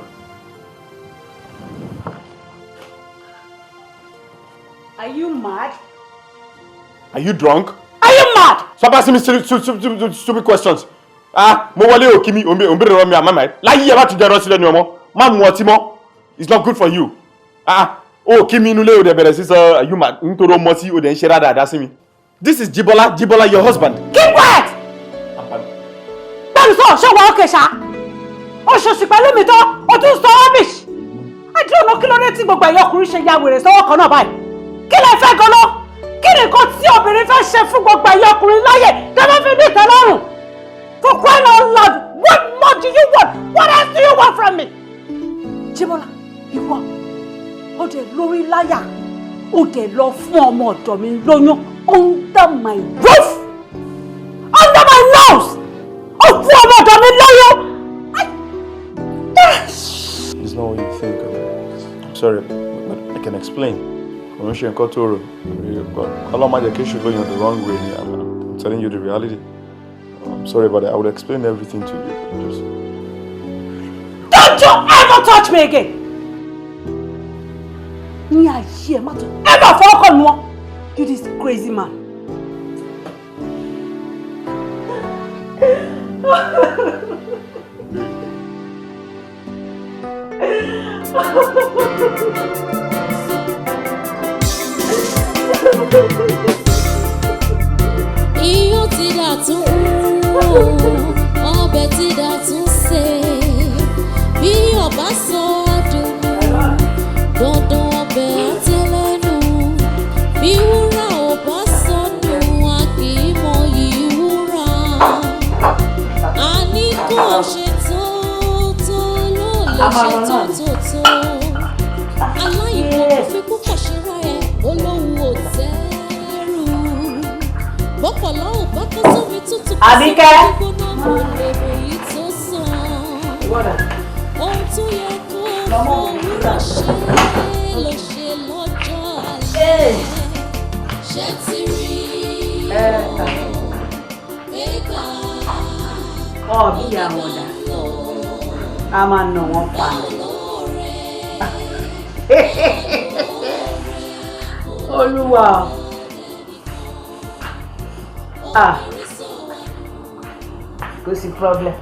Are you mad? Are you drunk? Are you mad? Stop asking me stupid questions. Ah, mo wọlé o kí mi, òun bèrè lọ́wọ́ mi, àmọ́ màá. Láyé ẹ bá tún jẹ́ ẹran sílẹ̀ ni ọmọ. Má mu ọtí mọ́. It's not good for you. Ah, o kí mi inú ilé o dẹ̀ bẹ̀rẹ̀ sí sọ, are you mad? Nítorí o mọ tí o dẹ̀ ń ṣe rádaràda sí mi. This is Jibola, Jibola, your husband. Keep quiet! Bẹ́ẹ̀ni sọ, ṣé wàá òkè ṣá? Oṣooṣì pẹ̀lú mi tán, o tún sọ rubbish. Àdúrà náà kí ló dé tí gbogbo ẹ̀yọ́ ọkùnrin ṣe ya wèrè sọ́wọ́ kan náà báyìí? Kí lẹ fẹ́ gan-an? Kí ni nǹkan tí obìnrin fẹ́ ṣe fún gbogbo ẹ̀yọ́ ọkùnrin láyè tẹ́lẹ̀ fi ní ìtẹ́lọ́rùn? For crying out loud, what more do you want? What else do you want from me? Jibola, ìwọ, ó dẹ̀ lórí láyà, ó dẹ̀ lọ fún ọmọ ọ̀dọ̀ mi lóyún under my roof, under my nose, ó fún ọmọ ọ̀dọ̀ mi lóyún. It's not what you think. I'm sorry, but I can explain. I'm the wrong way. I'm telling you the reality. I'm sorry about that. I would explain everything to you. Just... Don't you ever touch me again! Ní ayé ẹ má tún ever fọwọ́ kàn wọ́n. You this crazy man. Iyán ti dà tún ọbẹ̀ ti dà tún sè, bí ọba sọ dùn dandan ọbẹ̀ àtẹlẹ́nu, bí wúrà ò bá sọnù a kì í mọyì wúrà, àní kò ṣe tó tó ló lè ṣe tó tó tó, aláìmọ̀ kò fi púpọ̀ ṣe rá ẹ olóhùn ò tẹ́rù bọ́pọ̀lọ́ ò bá kó sómi tútù kó sómi gbígbóná kò lè mèyí tó sàn, ohun tó yẹ kó fòwúrọ̀ ṣe ló ṣe lọ́jọ́ alẹ́, ṣé ti rí o gbégbá Ọ̀ bí àwọn ọ̀dà a máa nà wọ́n pa. Olúwa ah kò sí problem.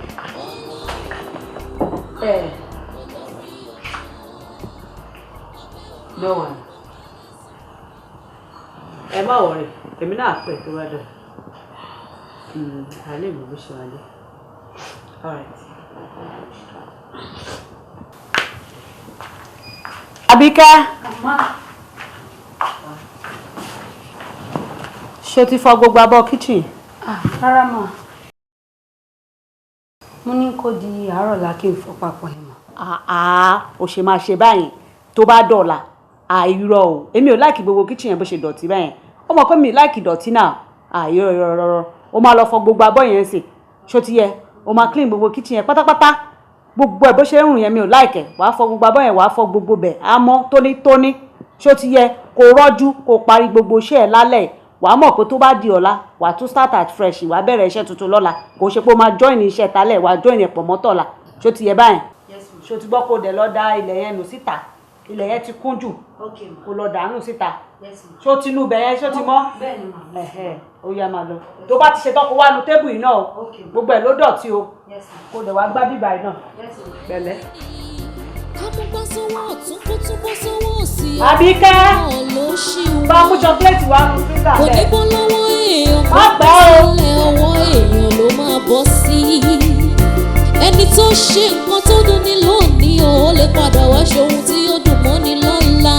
No one. Ẹ má worry, èmi náà pẹ̀ tó bá dọ̀. Àlẹ́ mi bó ṣe wà dé. All right. Àbíkẹ́. Ṣé o ti fọ gbogbo abọ́ kitchen? Ah, rárá mà. Mo ní kó di àárọ̀ la kí n fọ papọ̀ ni mà. Àá, o ṣe máa ṣe báyìí tó bá dọ̀la. Àìrọ̀ o, èmi ò like gbogbo kitchen yẹn bó ṣe dọ̀tí báyẹn. Ó mọ̀ pé mi like dọ̀tí náà. Àìrọ̀ ìrọ̀ rọ̀rọ̀. O máa lọ fọ gbogbo abọ́ yẹn sìn. Ṣó ti yẹ? O máa clean gbogbo kitchen yẹn pátápátá. Gbogbo ẹ̀ bó ṣe ń rùn yẹn mi ò like ẹ̀. Wàá fọ gbogbo abọ́ yẹn, wàá fọ gbogbo bẹ̀. Á mọ́ tónítóní. Ṣó ti yẹ? Kó rọ́jú, kó parí gbogbo iṣẹ́ ẹ̀ lálẹ́. Wàá mọ̀ pé tó bá di ọ̀la, wàá tún start at fresh, wàá bẹ̀rẹ̀ iṣẹ́ tuntun lọ́la. Kò ṣe pé o máa join iṣẹ́ talẹ̀, wàá join ẹ̀pọ̀ mọ́tọ̀la. Ṣó ti yẹ báyẹn? Ṣó ti gbọ́? Kó dẹ̀ lọ da ilẹ̀ yẹn nù síta. Ilẹ̀ yẹn ti kún jù, kó lọ dànù síta. Ṣó tinú bẹ̀ yẹn, ṣó ti mọ́? Ẹ̀hẹ̀, ó yá, máa lọ. Tó bá ti ṣe tán, kó wá nu table yìí náà o. Gbogbo ẹ̀ ló dọ̀tí o. Kó dẹ̀ wá gbá bíbá yìí náà. Pẹ̀lẹ́. Kámúgbá sọ́wọ́ ọ̀tún, kó tún bọ́ sọ́wọ́ òsì. Àbíkẹ́! Náà ló ṣì wá. Bá mú chocolate wá nu freezer Kò ní bẹ́ẹ̀. bọ́ lọ́wọ́ èèyàn, Má kó pẹ́ o. sílẹ̀, ọwọ́ èèyàn ló máa bọ́ sí. Ẹni tó ṣe nǹkan tó dùn ní lónìí o, ó lè padà wá ṣe ohun tí ó dùn mọ́ni lọ́la.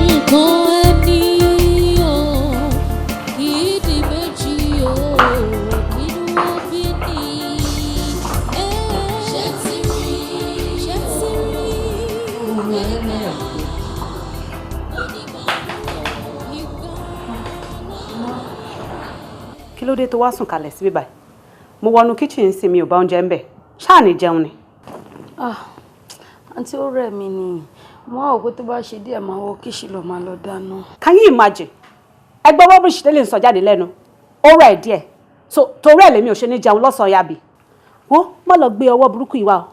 Nǹkan ẹni o kì í di méjì o, kínú ó bí ní. Ṣé ti rí? Ṣé ti rí? Ẹ̀ka onígbà ìgbà. Kí ló dé tó wá sùn kalẹ̀ síbí báyìí? Mo wọnú kitchen sí, mi ò bá oúnjẹ ń bẹ̀. Ṣáà ní jẹun ni? Ah, àǹtí, ó rẹ̀ mí ni. Mo wá wò pé tó bá ṣe díẹ̀, máa wọ kitchen lọ, máa lọ dáná. Can you imagine? Ẹgbẹ́ rubbish tẹ́lẹ̀ ń sọ jáde lẹ́nu. Ó rẹ̀ díẹ̀, so torí ẹ̀ lèmi ò ṣe ní jẹun lọ́sàn-án yàbí. Wo, má lọ gbé ọwọ́ burúkú ìwà o.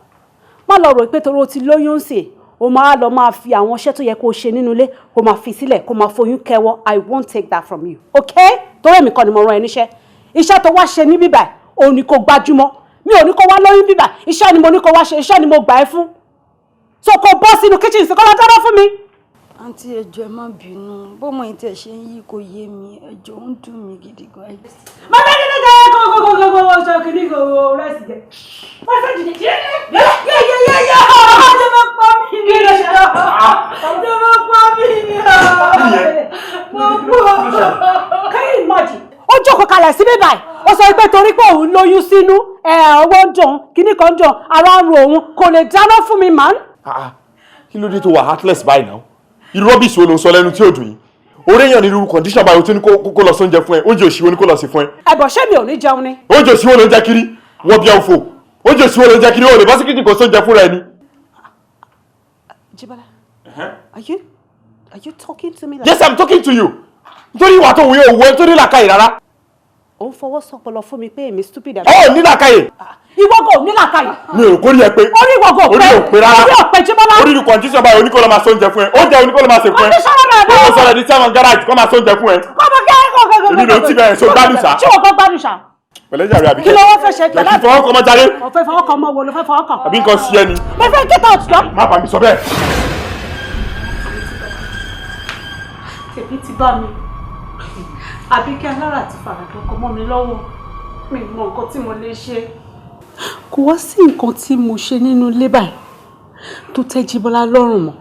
Má lọ rò pé torí o ti lóyún sí, o máa lọ máa fi àwọn iṣẹ́ tó yẹ kó o ṣe nínú ilé, kó máa fi sílẹ̀, kó máa foyún kẹwọ́. I won't take that from you, okay? Torí èmi kọ́ ni mo rán ẹ níṣẹ́. Iṣẹ́ tó wá ṣe ní bíbà, òun ni kò gbájúmọ́. Mi ò ní kó wá lóyún bíbà. Iṣẹ́ ni mo ní kó wá ṣe, iṣẹ́ ni mo gbà ẹ́ fún. So kó bọ́ sínú kitchen sí, kó lọ dáná fún mi. Àǹtí, ẹ jọ̀ọ́, ẹ má bínú. Bọ́mọ yìí tẹ̀ ṣe ń yí kò yé mi. Ẹ jọ̀ọ́, ó ń dùn mí gidi gan. Má fẹ́ kí ní jẹ́ kó kó kó kó kó ṣe kìíní kó rẹ́sì jẹ. Má fẹ́ jìjì jẹ́ yẹ yẹ yẹ yẹ, ọjọ́ bá pa mí ní, ọjọ́ bá pa mí ní, mo kú. Can you imagine? Ó jókòó kalẹ̀ síbí báyìí, ó sọ pé torí pé òun lóyún sínú, ọwọ́ ń dùn, kíní kan ń dùn, ara ń ro òun, kò lè dáná fún mi màá. Ah, kí ló dé tó wà heartless báyìí náà? Irú rubbish wo ló ń sọ lẹ́nu tí ò dùn yìí? Orí èèyàn ní irú condition báyìí, o tún ní kó lọ sóúnjẹ fún ẹ. Oúnjẹ òṣìwò ní kó lọ sí fún ẹ? Ẹ̀bọ̀, ṣé mi ò ní jẹun ni? Oúnjẹ òṣìwò ló ń jẹ kiri wọ́n bí ọ̀fọ̀. Oúnjẹ òṣìwò ló ń jẹ kiri? O lè bọ́ sí kitchen kó sóúnjẹ fúnra ẹ ni. Jíbọ́lá, are you talking to me like Yes, I'm talking to you. Nítorí ìwà tó wù yóò wọ ẹ tó ní làákàyè rárá. Ó ń fọwọ́ sọpọlọ fún mi pé èmi stupid àbí? Ọ ní làákàyè. Ìwọ kò ní làákàyè. Mi ò kórìí ẹ pé. Orí ìwọ kò pé. Orí ò pé rárá. Orí ò pé, Jíbọ́lá. Orí irú condition báyìí, oní kó lọ máa sóúnjẹ fún ẹ. Oúnjẹ oní kó lọ máa ṣe fún ẹ? Condition rẹ̀ Ó lọ sọ̀rọ̀ di chairman garage kó máa sóúnjẹ fún ẹ. Kọ́mọ kí ẹ kọ́ kọ́ kọ́. Èmi ló ń tì bẹ́ẹ̀, so gbádùn sá. Ṣé o kò gbádùn ṣá? Pẹ̀lẹ́ jàre, àbíkẹ́. Kí ló wọ́n fẹ́ ṣe? Jẹ́ kí fọwọ́ kọ́ mọ́ jáde. Mo fẹ́ fọwọ́ kàn, ọmọ wo ló fẹ́ fọwọ́ kàn? Àbí nǹkan sí ẹ ni? Mo fẹ́ get out lọ. Má bàa mi sọ bẹ́ẹ̀. Tèmi ti bá mi. Àbíkẹ́ alára ti faradọ́kọ mọ́ mi lọ́wọ́. Mi mọ nǹkan tí mo lè ṣe. Kò wá sí nǹkan tí mo ṣe nínú ilé báyìí tó tẹ́ Jíbọ́lá lọ́rùn mọ́.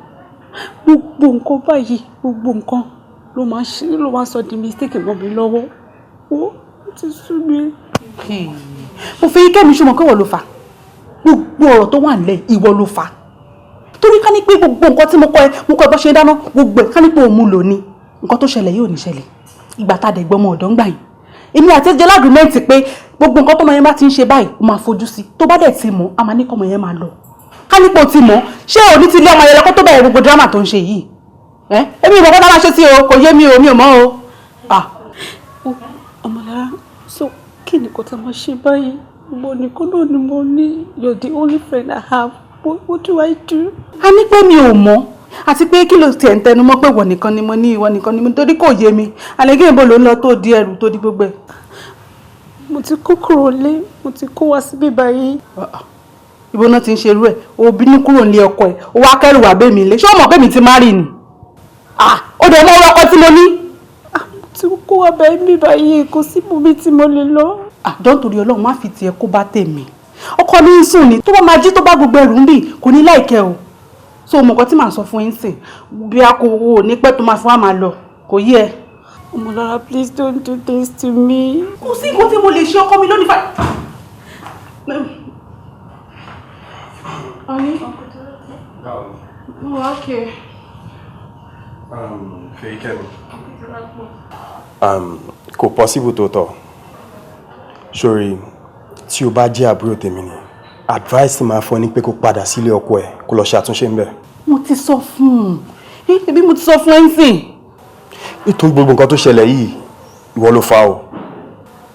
Gbogbo nǹkan báyìí, gbogbo nǹkan ló máa ṣe, ló máa sọ di mistake mọ́ mi lọ́wọ́. Ó ti sú mi. Mo fi kẹ́mi ṣọmọ pé ìwọ ló fà á. Gbogbo ọ̀rọ̀ tó wà nílẹ̀, ìwọ ló fà á, torí ká ní pé gbogbo nǹkan tí mo kọ́ ẹ, mo kọ́ ẹ bó ṣe ń dáná, gbogbo ẹ̀, ká ní pé òun mú lò ní, nǹkan tó ṣẹlẹ̀ yóò ní ṣẹlẹ̀. Ìgbà tá a dẹ̀ gbọ́mọ ọ̀dọ́ ń gbà yìí, èmi àti ẹjẹ l'agreement pé gbogbo nǹkan tọ́mọ yẹn bá ti ń ṣe báyìí, ó máa fojú sí. Tó bá dẹ̀ ti mọ̀, a máa ní kọ́mọ yẹn máa lọ. Ká ní pé o ti mọ̀, ṣé òní ti lé ọmọ yẹn lọ kó tó bẹ̀rẹ̀ gbogbo drama tó ń ṣe yìí? Ẹ èmi ìmọ̀ kọ́ta máa ṣe sí o, kò yé mi o, mi ò mọ̀ o. Ah. Ọmọlára, so kí ni kò tá máa ṣe báyìí? Mo nìkan náà ni mo ní. You're the only friend I have. What do I do? A ní pé mi ò mọ̀, àti pé kí ló tiẹ̀ ń tẹnu mọ́ pé ìwọ nìkan ni mo ní, ìwọ nìkan ni mo ní, torí kò yé mi. Àlẹ́gẹ́, ìbò ló ń lọ tó di ẹrù tó di gbogbo ẹ̀? Mo ti kó kúrò lé, mo ti kó wá síbí báyìí. Ibo náà ti ń ṣerú ẹ̀? O bínú kúrò nílé ọkọ ẹ̀, o wá kẹ́rù wá bẹ́ẹ̀ mi lé. Ṣé o mọ̀ pé mi ti marry ni? Ah, ó dẹ̀ mọ́ ọkọ tí mo ní. Mo ti kó wá bẹ́ẹ̀ mi báyìí, kò sí ibòmí tí mo lè lọ. Àjọ, nítorí Ọlọ́run, má fi tiẹ̀ kó bá tèmi. Ọkọ mi ń sùn ni. Tó bá máa jí, tó bá gbogbo ẹrù ń bì, kò ní láìkẹ́ o. So mọ̀ nǹkan tí màá sọ fún yín sìn, bí a kò wò ní pẹ́ tó máa fún wa, máa lọ, kò yé ẹ. Ọmọlára, please don't do this to me. Kò sí nǹkan tí mo lè ṣe. Ọkọ mi lónìí fa. Honey? Oh, okay. Fèyíkẹ́mi. Kò possible tó tọ̀. Sórí, tí o bá jẹ́ àbúrò tèmi ni, advice tí màá fún ẹ ní pé kó padà sílé ọkọ ẹ, kó lọ ṣe àtúnṣe ń bẹ̀. Mo ti sọ fún un, ebi mo ti sọ fún ẹ ń sìn. Nítorí gbogbo nǹkan tó ṣẹlẹ̀ yìí, Ìwọ ló fa o.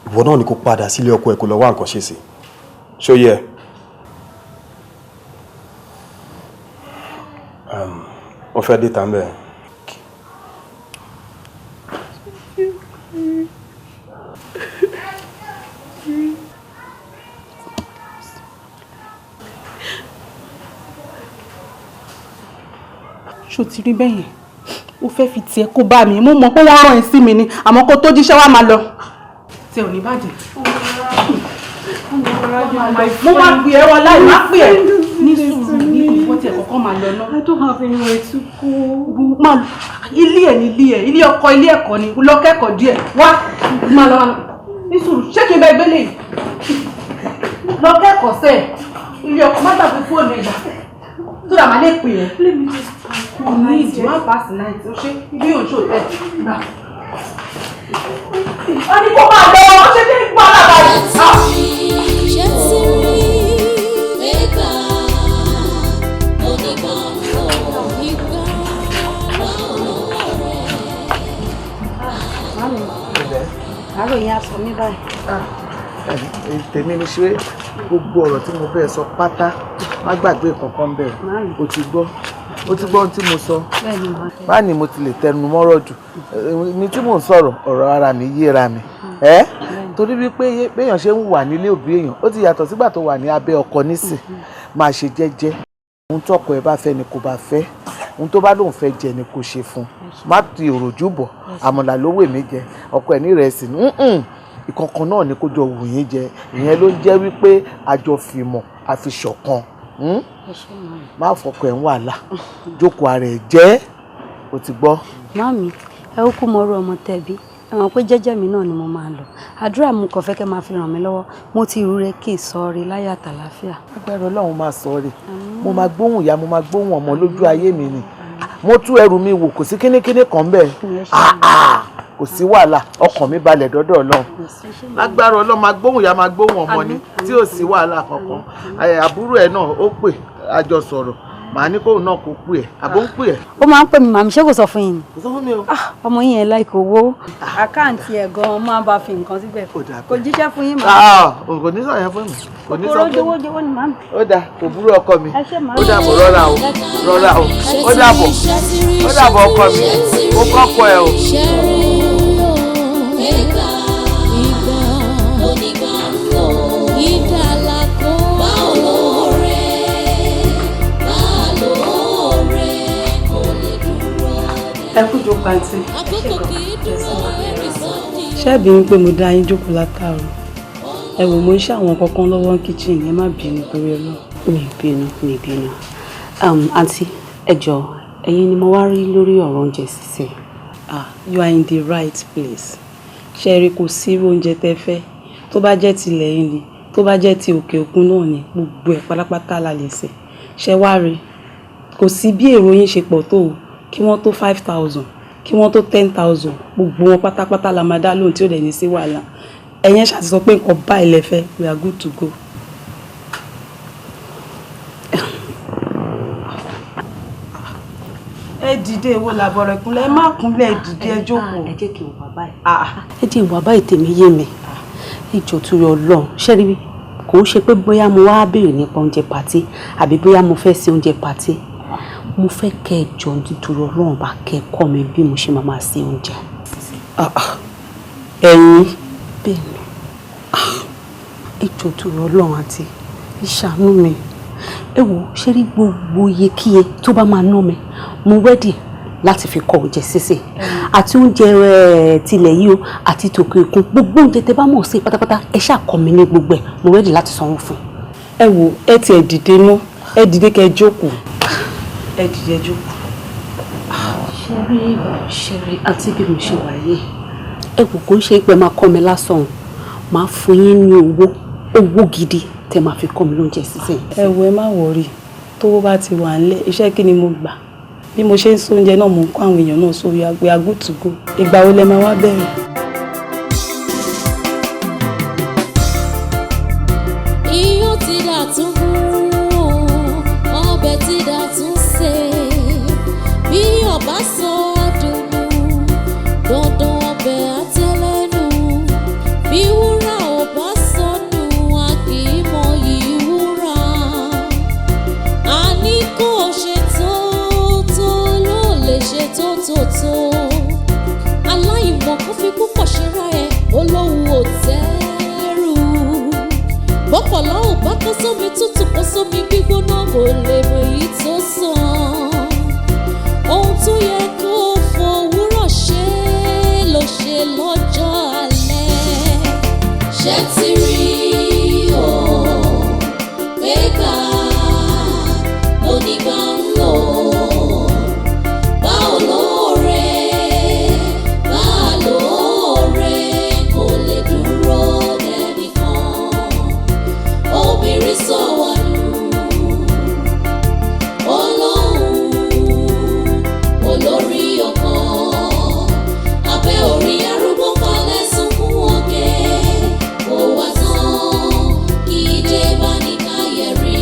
Ìwọ náà ni kó padà sílé ọkọ ẹ kó lọ wá nǹkan ṣe sí. Ṣó yẹ? Ó fẹ́ dé tàn bẹ́ẹ̀. Ṣó ti rí bẹ́yẹn? Ó fẹ́ fi tiẹ̀ kó bá mi. Mo mọ̀ pé wọ́n rán ẹ sí mi ni, àmọ́ kó tó jíṣẹ́ wá máa lọ. Tí ò ní bàjẹ́. Mo máa pè ẹ́ wọ láì má pè ẹ́. Ní sùúrù ní ìwọ tiẹ̀ kọ́kọ́ máa lọ náà. I don't have anywhere to go. Máa lọ ilé ẹ̀ ní ilé ẹ̀, ilé ọkọ ilé ẹ̀kọ́ ni, lọ kẹ́kọ̀ọ́ díẹ̀. Wá máa lọ máa lọ. Ní sùúrù, ṣé kí n bẹ gbélé yìí? Lọ kẹ́kọ̀ọ́ sẹ́ẹ̀. Ilé ọkọ má gbàgbé fóònù ìgbà. Tó dà máa lè pè ẹ́. Let me just Kò ní ìdí má pass night, ó ṣe bí òun ṣò tẹ̀. Gbà. Ó ní kó máa lọ, ó ṣe kí n gbọ́ alábàárẹ̀. Ṣé ti rí ẹgbà onígbà ń lò ìgbà lọ́wọ́ rẹ̀? Mami, àárò yẹn á sọ mí báyìí. Tèmi ni ṣé gbogbo ọ̀rọ̀ tí mo bẹ́ẹ̀ sọ pátá, má gbàgbé kankan bẹ́ẹ̀. O ti gbọ́, o ti gbọ́ ohun tí mo sọ. Bẹ́ẹ̀ni màá. Má ní mo ti lè tẹnu mọ́rọ̀ jù. Mi tí mò ń sọ̀rọ̀, ọ̀rọ̀ ara mi yéra mi. Ẹ́ torí wípé béèyàn ṣe ń wà nílé òbí èèyàn, ó ti yàtọ̀ sígbà tó wà ní abẹ́ ọkọ nísìn. Máa ṣe jẹ́jẹ́. Ohun tọkọ ẹ bá fẹ́ ni kò bá fẹ́. Ohun tó bá lóun fẹ́ jẹ ni kò ṣe fún un. Má ti òròjú bọ̀, àmàlà ló wè mí jẹ, ọkọ ẹ̀ ní ìrẹsì ni. Ìkọ̀kan náà ni kó jọ wù yín jẹ. Ìyẹn ló ń jẹ́ wípé àjọ fìmọ̀ àfi ṣọ̀kan. Má fọkọ ẹ̀ ń wàhálà, jókòó ara ẹ̀ jẹ́, o ti gbọ́. Mami, ẹ ó kú mọ orú ọmọ tẹ̀bí. Ẹ mọ̀ pé jẹ́jẹ́ mi náà ni mo máa ń lọ. Àdúrà mo kàn fẹ́ kẹ́ máa fi ràn mí lọ́wọ́. Mo ti rú rẹ kí n sọ rí láyọ̀ àtàlàáfíà. Agbára Ọlọ́run máa sọ rè. Mo máa gbóhùn ìyá, mo máa gbóhùn ọmọ lójú ayé mi ni. Mo tú ẹrù mi wò, kò sí kínníkínní kan bẹ́ẹ̀. Kò sí wàhálà, ọkàn mi balẹ̀ dọ́dọ̀ Ọlọ́run. Lágbára Ọlọ́run máa gbóhùn ìyá, máa gbóhùn ọmọ ni tí ò sí wàhálà kankan. Àbúrò ẹ̀ náà ó pè, a jọ sọ̀rọ̀. Màá ní kóun náà kó pè ẹ́, àbó ń pè ẹ́. Ó máa ń pè mí, màmí, ṣé kò sọ fún yín ni? Kò sọ fún mi o. Ọmọ yín yẹn láìkó owó. Àkáǹtì ẹ̀ gan-an máa bá fi nǹkan síbẹ̀. Kò jíṣẹ́ fún yín màmí. Kò ní sọ yẹn fún mi. Kò ní sọ Kòkòrò fún mi. jowó jowó ni màmí. Ó dáa, kò burú ọkọ mi. Ẹ ṣé màmí. Ó dàbọ̀, rọra o, rọra o. Ó dàbọ̀, ó dàbọ̀ ọkọ mi. Ó kọ́kọ́ ẹ o. Ṣé rí o ẹgbà ìgbà onígbà ń lò ìdàlàkọ́ báwo lóore bá lóore kò lè dúró. Ẹ kú jókòó àǹtí. Àkókò kì í dúró ẹ̀rí sọ́ọ̀dì. Ṣẹ́ẹ̀bì ń pé mo dá yín jókòó látàárọ̀. Ẹ wò, mo ń ṣe àwọn kankan lọ́wọ́ ní kitchen, ẹ má bínú torí Ọlọ́run. Mi ì bínú, mi ì bínú. Àǹtí, ẹ jọ̀ọ́, ẹ̀yin ni mo wá rí lórí ọ̀rọ̀ oúnjẹ sísè. Ah, you are in the right place. Ṣé ẹ rí, kò sí irú oúnjẹ tẹ́ fẹ́. Tó bá jẹ́ tilẹ̀ yín ni, tó bá jẹ́ ti òkè òkun náà ni, gbogbo ẹ̀ pátápátá la lè sè. Ṣé wá rí? Kò sí bí èrò yín ṣe pọ̀ tó o, kí wọ́n tó 5,000, kí wọ́n tó 10,000, gbogbo wọn pátápátá la máa dá lóhùn tí ó dẹ̀ ní sí wàhálà. Ẹ̀yin ṣáà ti sọ pé nǹkan báyìí lẹ fẹ́, we are good to go. Ẹ dìde, èwo làbọ̀rọ̀ ìkúnlẹ̀, ẹ má kúnlẹ̀, ẹ dìde, ẹ jókòó. Ẹ jẹ́ kí n wà báyìí. Ẹ jẹ́ n wà báyìí, tèmi yé mi. Ẹ jọ̀ọ́ torí Ọlọ́run, ṣé rí, kò ń ṣe pé bóyá mo wá béèrè nípa oúnjẹ party àbí bóyá mo fẹ́ ṣe oúnjẹ party. Mo fẹ́ kẹ́ ẹ jọ̀ọ́ nítorí Ọlọ́run bá kẹ́ ẹ kọ́ mi bí mo ṣe máa máa ṣe oúnjẹ. Ẹ̀yin. Bẹ́ẹ̀ni. Ẹ jọ̀ọ́ torí Ọlọ́run àǹtí, ẹ ṣàánú mi. Ẹ wò, ṣé rí gbogbo iyekíye tó bá máa ná mi, mo ready láti fi kọ́ oúnjẹ sísè àti oúnjẹ tilẹ̀ yìí o àti tòkè òkun, gbogbo oúnjẹ tẹ bá mọ̀ sí pátápátá, ẹ ṣáà kọ́ mi ní gbogbo ẹ̀, mo ready láti sanwó fún. Ẹ wò, ẹ tiẹ̀ dìde ná, ẹ dìde kẹ́ ẹ jókòó. Ẹ dìde, ẹ jókòó. Ṣẹ́rí ṣẹ́rí àti bí mo ṣe wà yìí, ẹ wò, kò ń ṣe pé máa kọ́ mi lásán o, máa fún yín ní owó, owó gidi tẹ máa fi kọ́ mi lóúnjẹ sísè. Ẹ wò, ẹ má worry, tówó bá ti wà ńlẹ̀, iṣẹ́ kí ni mo gbà? Bí mo ṣe ń sọ oúnjẹ náà, mò ń kọ́ àwọn èèyàn náà, so we are good to go. Ìgbà wo lẹ máa wá bẹ̀rẹ̀? Iyán ti dà tún gún o, ọbẹ̀ ti dà tún sè. Bí ọba sọ àdùnnú, dandan ọbẹ̀ àtẹlẹ́nu. sómi gbígbóná kò lè mọ èyí tó sàn. Ohun tó yẹ kó fòwúrọ̀ ṣe ló ṣe lọ́jọ́ alẹ́. Ṣé ti rí o pé ká onígbà ń lò báwo lóore bá lóore kò lè dúró dẹ́nìkan. Obìnrin sọ wá nù olóhùn olórí ọkọ abẹ́ orí arúgbó falẹ̀ sunkún oge kò wá tán kí dé bá ní káyẹ̀ rí.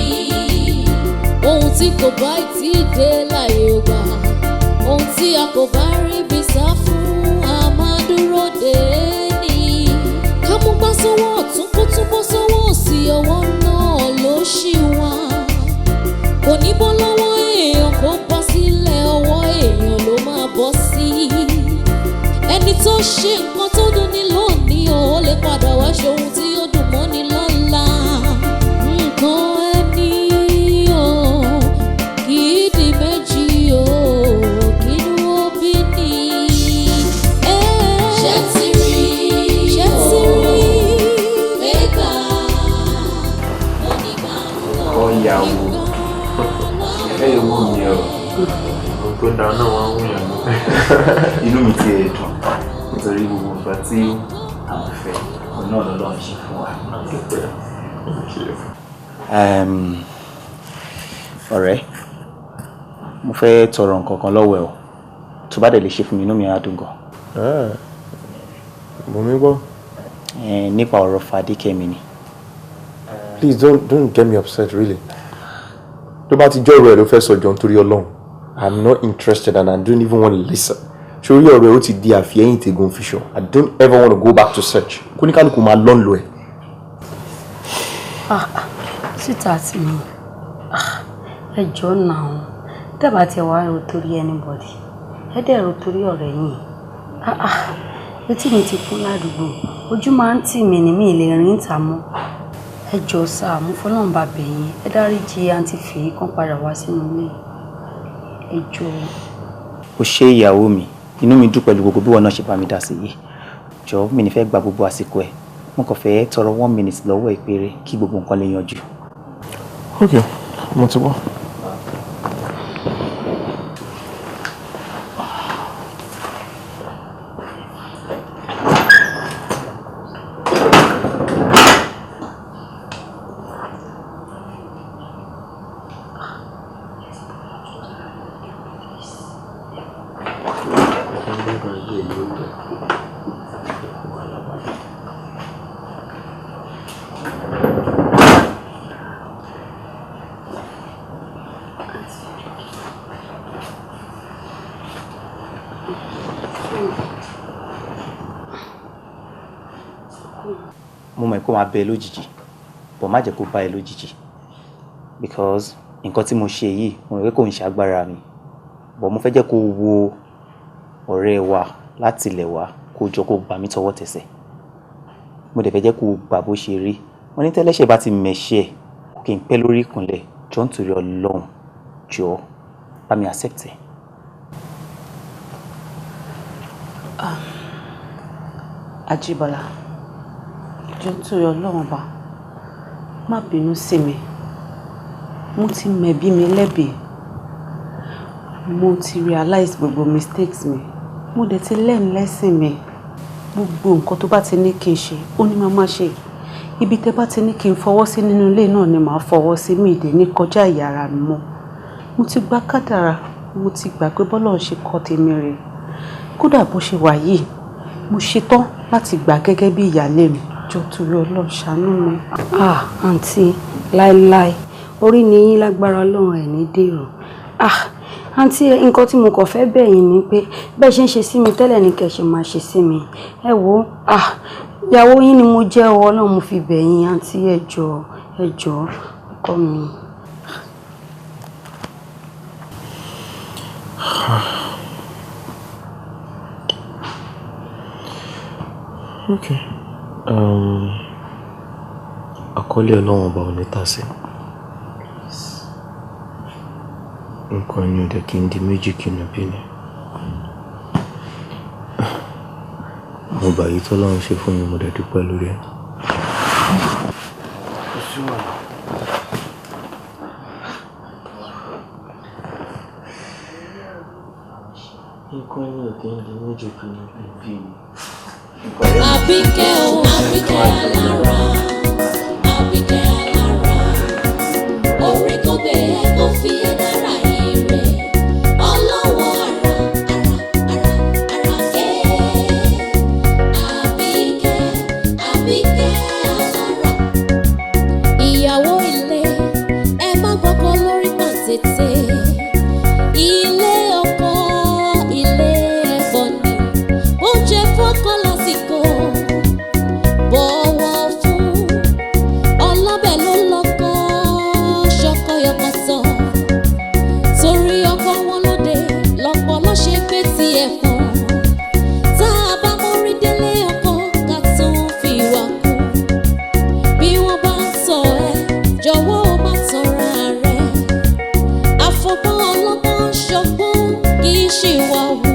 Ohun tí kò bá tí ì dé láyé ò gbà, ohun tí a kò bá rí bí sá fún a máa dúró dè é ní. Ká mú gbá sọ́wọ́ ọ̀tún kó tún bọ́ sọ́wọ́ òsì, ọwọ́ náà ló ṣì wà. Kò ní bọ́ lọ́wọ́ èèyàn kó bọ́ sílẹ̀, ọwọ́ èèyàn ló máa bọ́ sí. Ẹni tó ṣe nǹkan tó dùn ní lónìí ó lè padà wá ṣe ohun tí ó dùn mọ́ni lọ́la. Nǹkan ẹni o kì í di méjì o, kínú ó bí ní. Ṣé ti rí ṣé ti rí pé ká onígbà ń lọ. Ọ̀yàwó ẹ yóò wù mí o, ohun tó dáa náà wọ́n ń wùyàn mọ́. Inú mi ti ẹ̀ dùn nítorí gbogbo nǹkan tí à ń fẹ́ òun náà lọ́lọ́run ṣe fún wa. Ọ̀rẹ́, mo fẹ́ tọrọ nǹkan kan lọ́wọ́ ẹ o, tó bá dẹ̀ lè ṣe fún mi inú mi á dùn gan. Mo mi gbọ́. Nípa ọ̀rọ̀ Fadékẹ́mi ni. Please don't get me upset, really. Tó bá ti jọ́ ọ̀rọ̀ ẹ̀ ló fẹ́ sọ, jọ nítorí Ọlọ́run. I'm not interested and I don't even want to listen. Sórí ọ̀rọ̀ ẹ̀ ó ti di àfihẹ́yìn tẹ̀gùn fiṣọ. I don't ever want to go back to search. Kóníkálukú máa lọ́n lọ ẹ̀. Síta tí mi ẹ jọ̀ọ́ náà, tẹ́bà tí ẹ wá rò torí anybody, ẹ dẹ̀ rò torí ọ̀rẹ́ yìí. Etí mi ti kún ládùúgbò, ojú máa ń tì mí ní mi lè rìn ìta mọ́. Ẹ jọ̀ọ́ sáà, mo fọlọ́run bá bẹ̀ yín, ẹ dáríjì àǹtí Fèyí kan padà wá sínú ilé. Ẹ jọ̀ọ́. O ṣé ìyàwó mi, inú mi dùn pẹ̀lú gbogbo bí wọn náà ṣe bá mi dá sí yìí. Jọ̀ọ́, mi ní fẹ́ gba gbogbo àsìkò ẹ̀, mo kàn fẹ́ tọrọ 1 minute lọ́wọ́ ẹ̀ péré kí gbogbo nǹkan lè yanjú. Ok, mo ti gbọ́. Mo mọ̀ kó máa bẹ ẹ lójijì, but má jẹ́ kó bá ẹ lójijì, because nǹkan tí mo ṣe yìí, mo rò pé kò ń ṣe agbára mi, but mo fẹ́ jẹ́ kó wo ọ̀rẹ́ wa láti ilẹ̀ wá, kó jọ kó gbà mí tọwọ́ tẹsẹ̀. Mo dẹ̀ fẹ́ jẹ́ kó gbà bó ṣe rí. Wọ́n ní tẹ́lẹ́ṣẹ̀ bá ti mẹ̀ṣẹ̀, kò kí n pẹ́ lórí ìkúnlẹ̀. Jọ̀ọ́, nítorí Ọlọ́run, jọ̀ọ́, bá mi accept ẹ̀. Ajíbọ́lá, jọ̀ọ́ nítorí Ọlọ́run bá má bínú sí mi. Mo ti mẹ̀bi mi lẹ́bi, mo ti realize gbogbo mistakes mi, mo dẹ̀ ti learn lesson mi. Gbogbo nǹkan tó bá ti ní kí n ṣe, ó ní máa má ṣe. Ibi tẹ́ bá ti ní kí n fọwọ́ sí nínú ilé náà ni màá fọwọ́ sí. Mi ìdè ní kọjá ìyàrá mi mọ́. Mo ti gbà kádàrá, mo ti gbà pé bọ́lọ́run ṣe kọ́ tèmi rèé. Kódà bó ṣe wà yìí, mo ṣetán láti gbà gẹ́gẹ́ bí ìyálé mi. Jọ̀ọ́ torí Ọlọ́run, ṣàánú mi. Ah, àǹtí, láéláé, orí ni yín, lágbára Ọlọ́run ẹ̀ ní dèrò. Ah, àǹtí, nǹkan tí mo kàn fẹ́ bẹ̀ yín ni pé bẹ́ẹ̀ ṣe ń ṣe sí mi tẹ́lẹ̀ ni kẹ́ ṣe máa ṣe sí mi. Ẹ wo, ah, ìyàwó yín ni mo jẹ́ o. Ọlọ́run mo fi bẹ̀ yín, àǹtí. Ẹ jọ̀ọ́, ẹ jọ̀ọ́, ọkọ mi. Okay. Àkọlé Ọlọ́run ọba ò ní tàsé. Nǹkan ẹni ò dẹ̀ kí n di méjì kí n bí ni. Mo gbà yìí tọ́lọ́run ṣe fún mi, mo dẹ̀ dúpẹ́ lórí ẹ̀. Kò sí wàhálà. Nǹkan ẹni ò kí n di méjì kí n bí ni. Àbíkẹ́ o, Àbíkẹ́ alára, Àbíkẹ́ alára, orí kò gbé ẹ kó fi ẹ dára ire, ọlọ́wọ́ ara, ara, ara, ara ẹ̀. Àbíkẹ́, Àbíkẹ́ alára. Ìyàwó ilé, ẹ má gbọ́kọ lórí pàǹtẹ̀tẹ̀. Ilé ọkọ, ilé ẹ̀fọ́ ni, oúnjẹ fọ́kọ lásìkò bọ̀wọ̀ fún ọlọ́bẹ̀ ló lọ́kọ́ ṣọkọyọkọtọ̀ torí ọkọ wọn lóde lọ́pọ̀ ló ṣe pé tiẹ̀ fún tá a bá mórí délé ọkọ ká tún fi wà kú bí wọ́n bá ń tọ̀ ẹ́ jọ̀wọ́ ó má tanra rẹ̀ àfọgbọ́n ọlọ́gbọ́n ṣọgbọ́n kì í ṣe wà wù.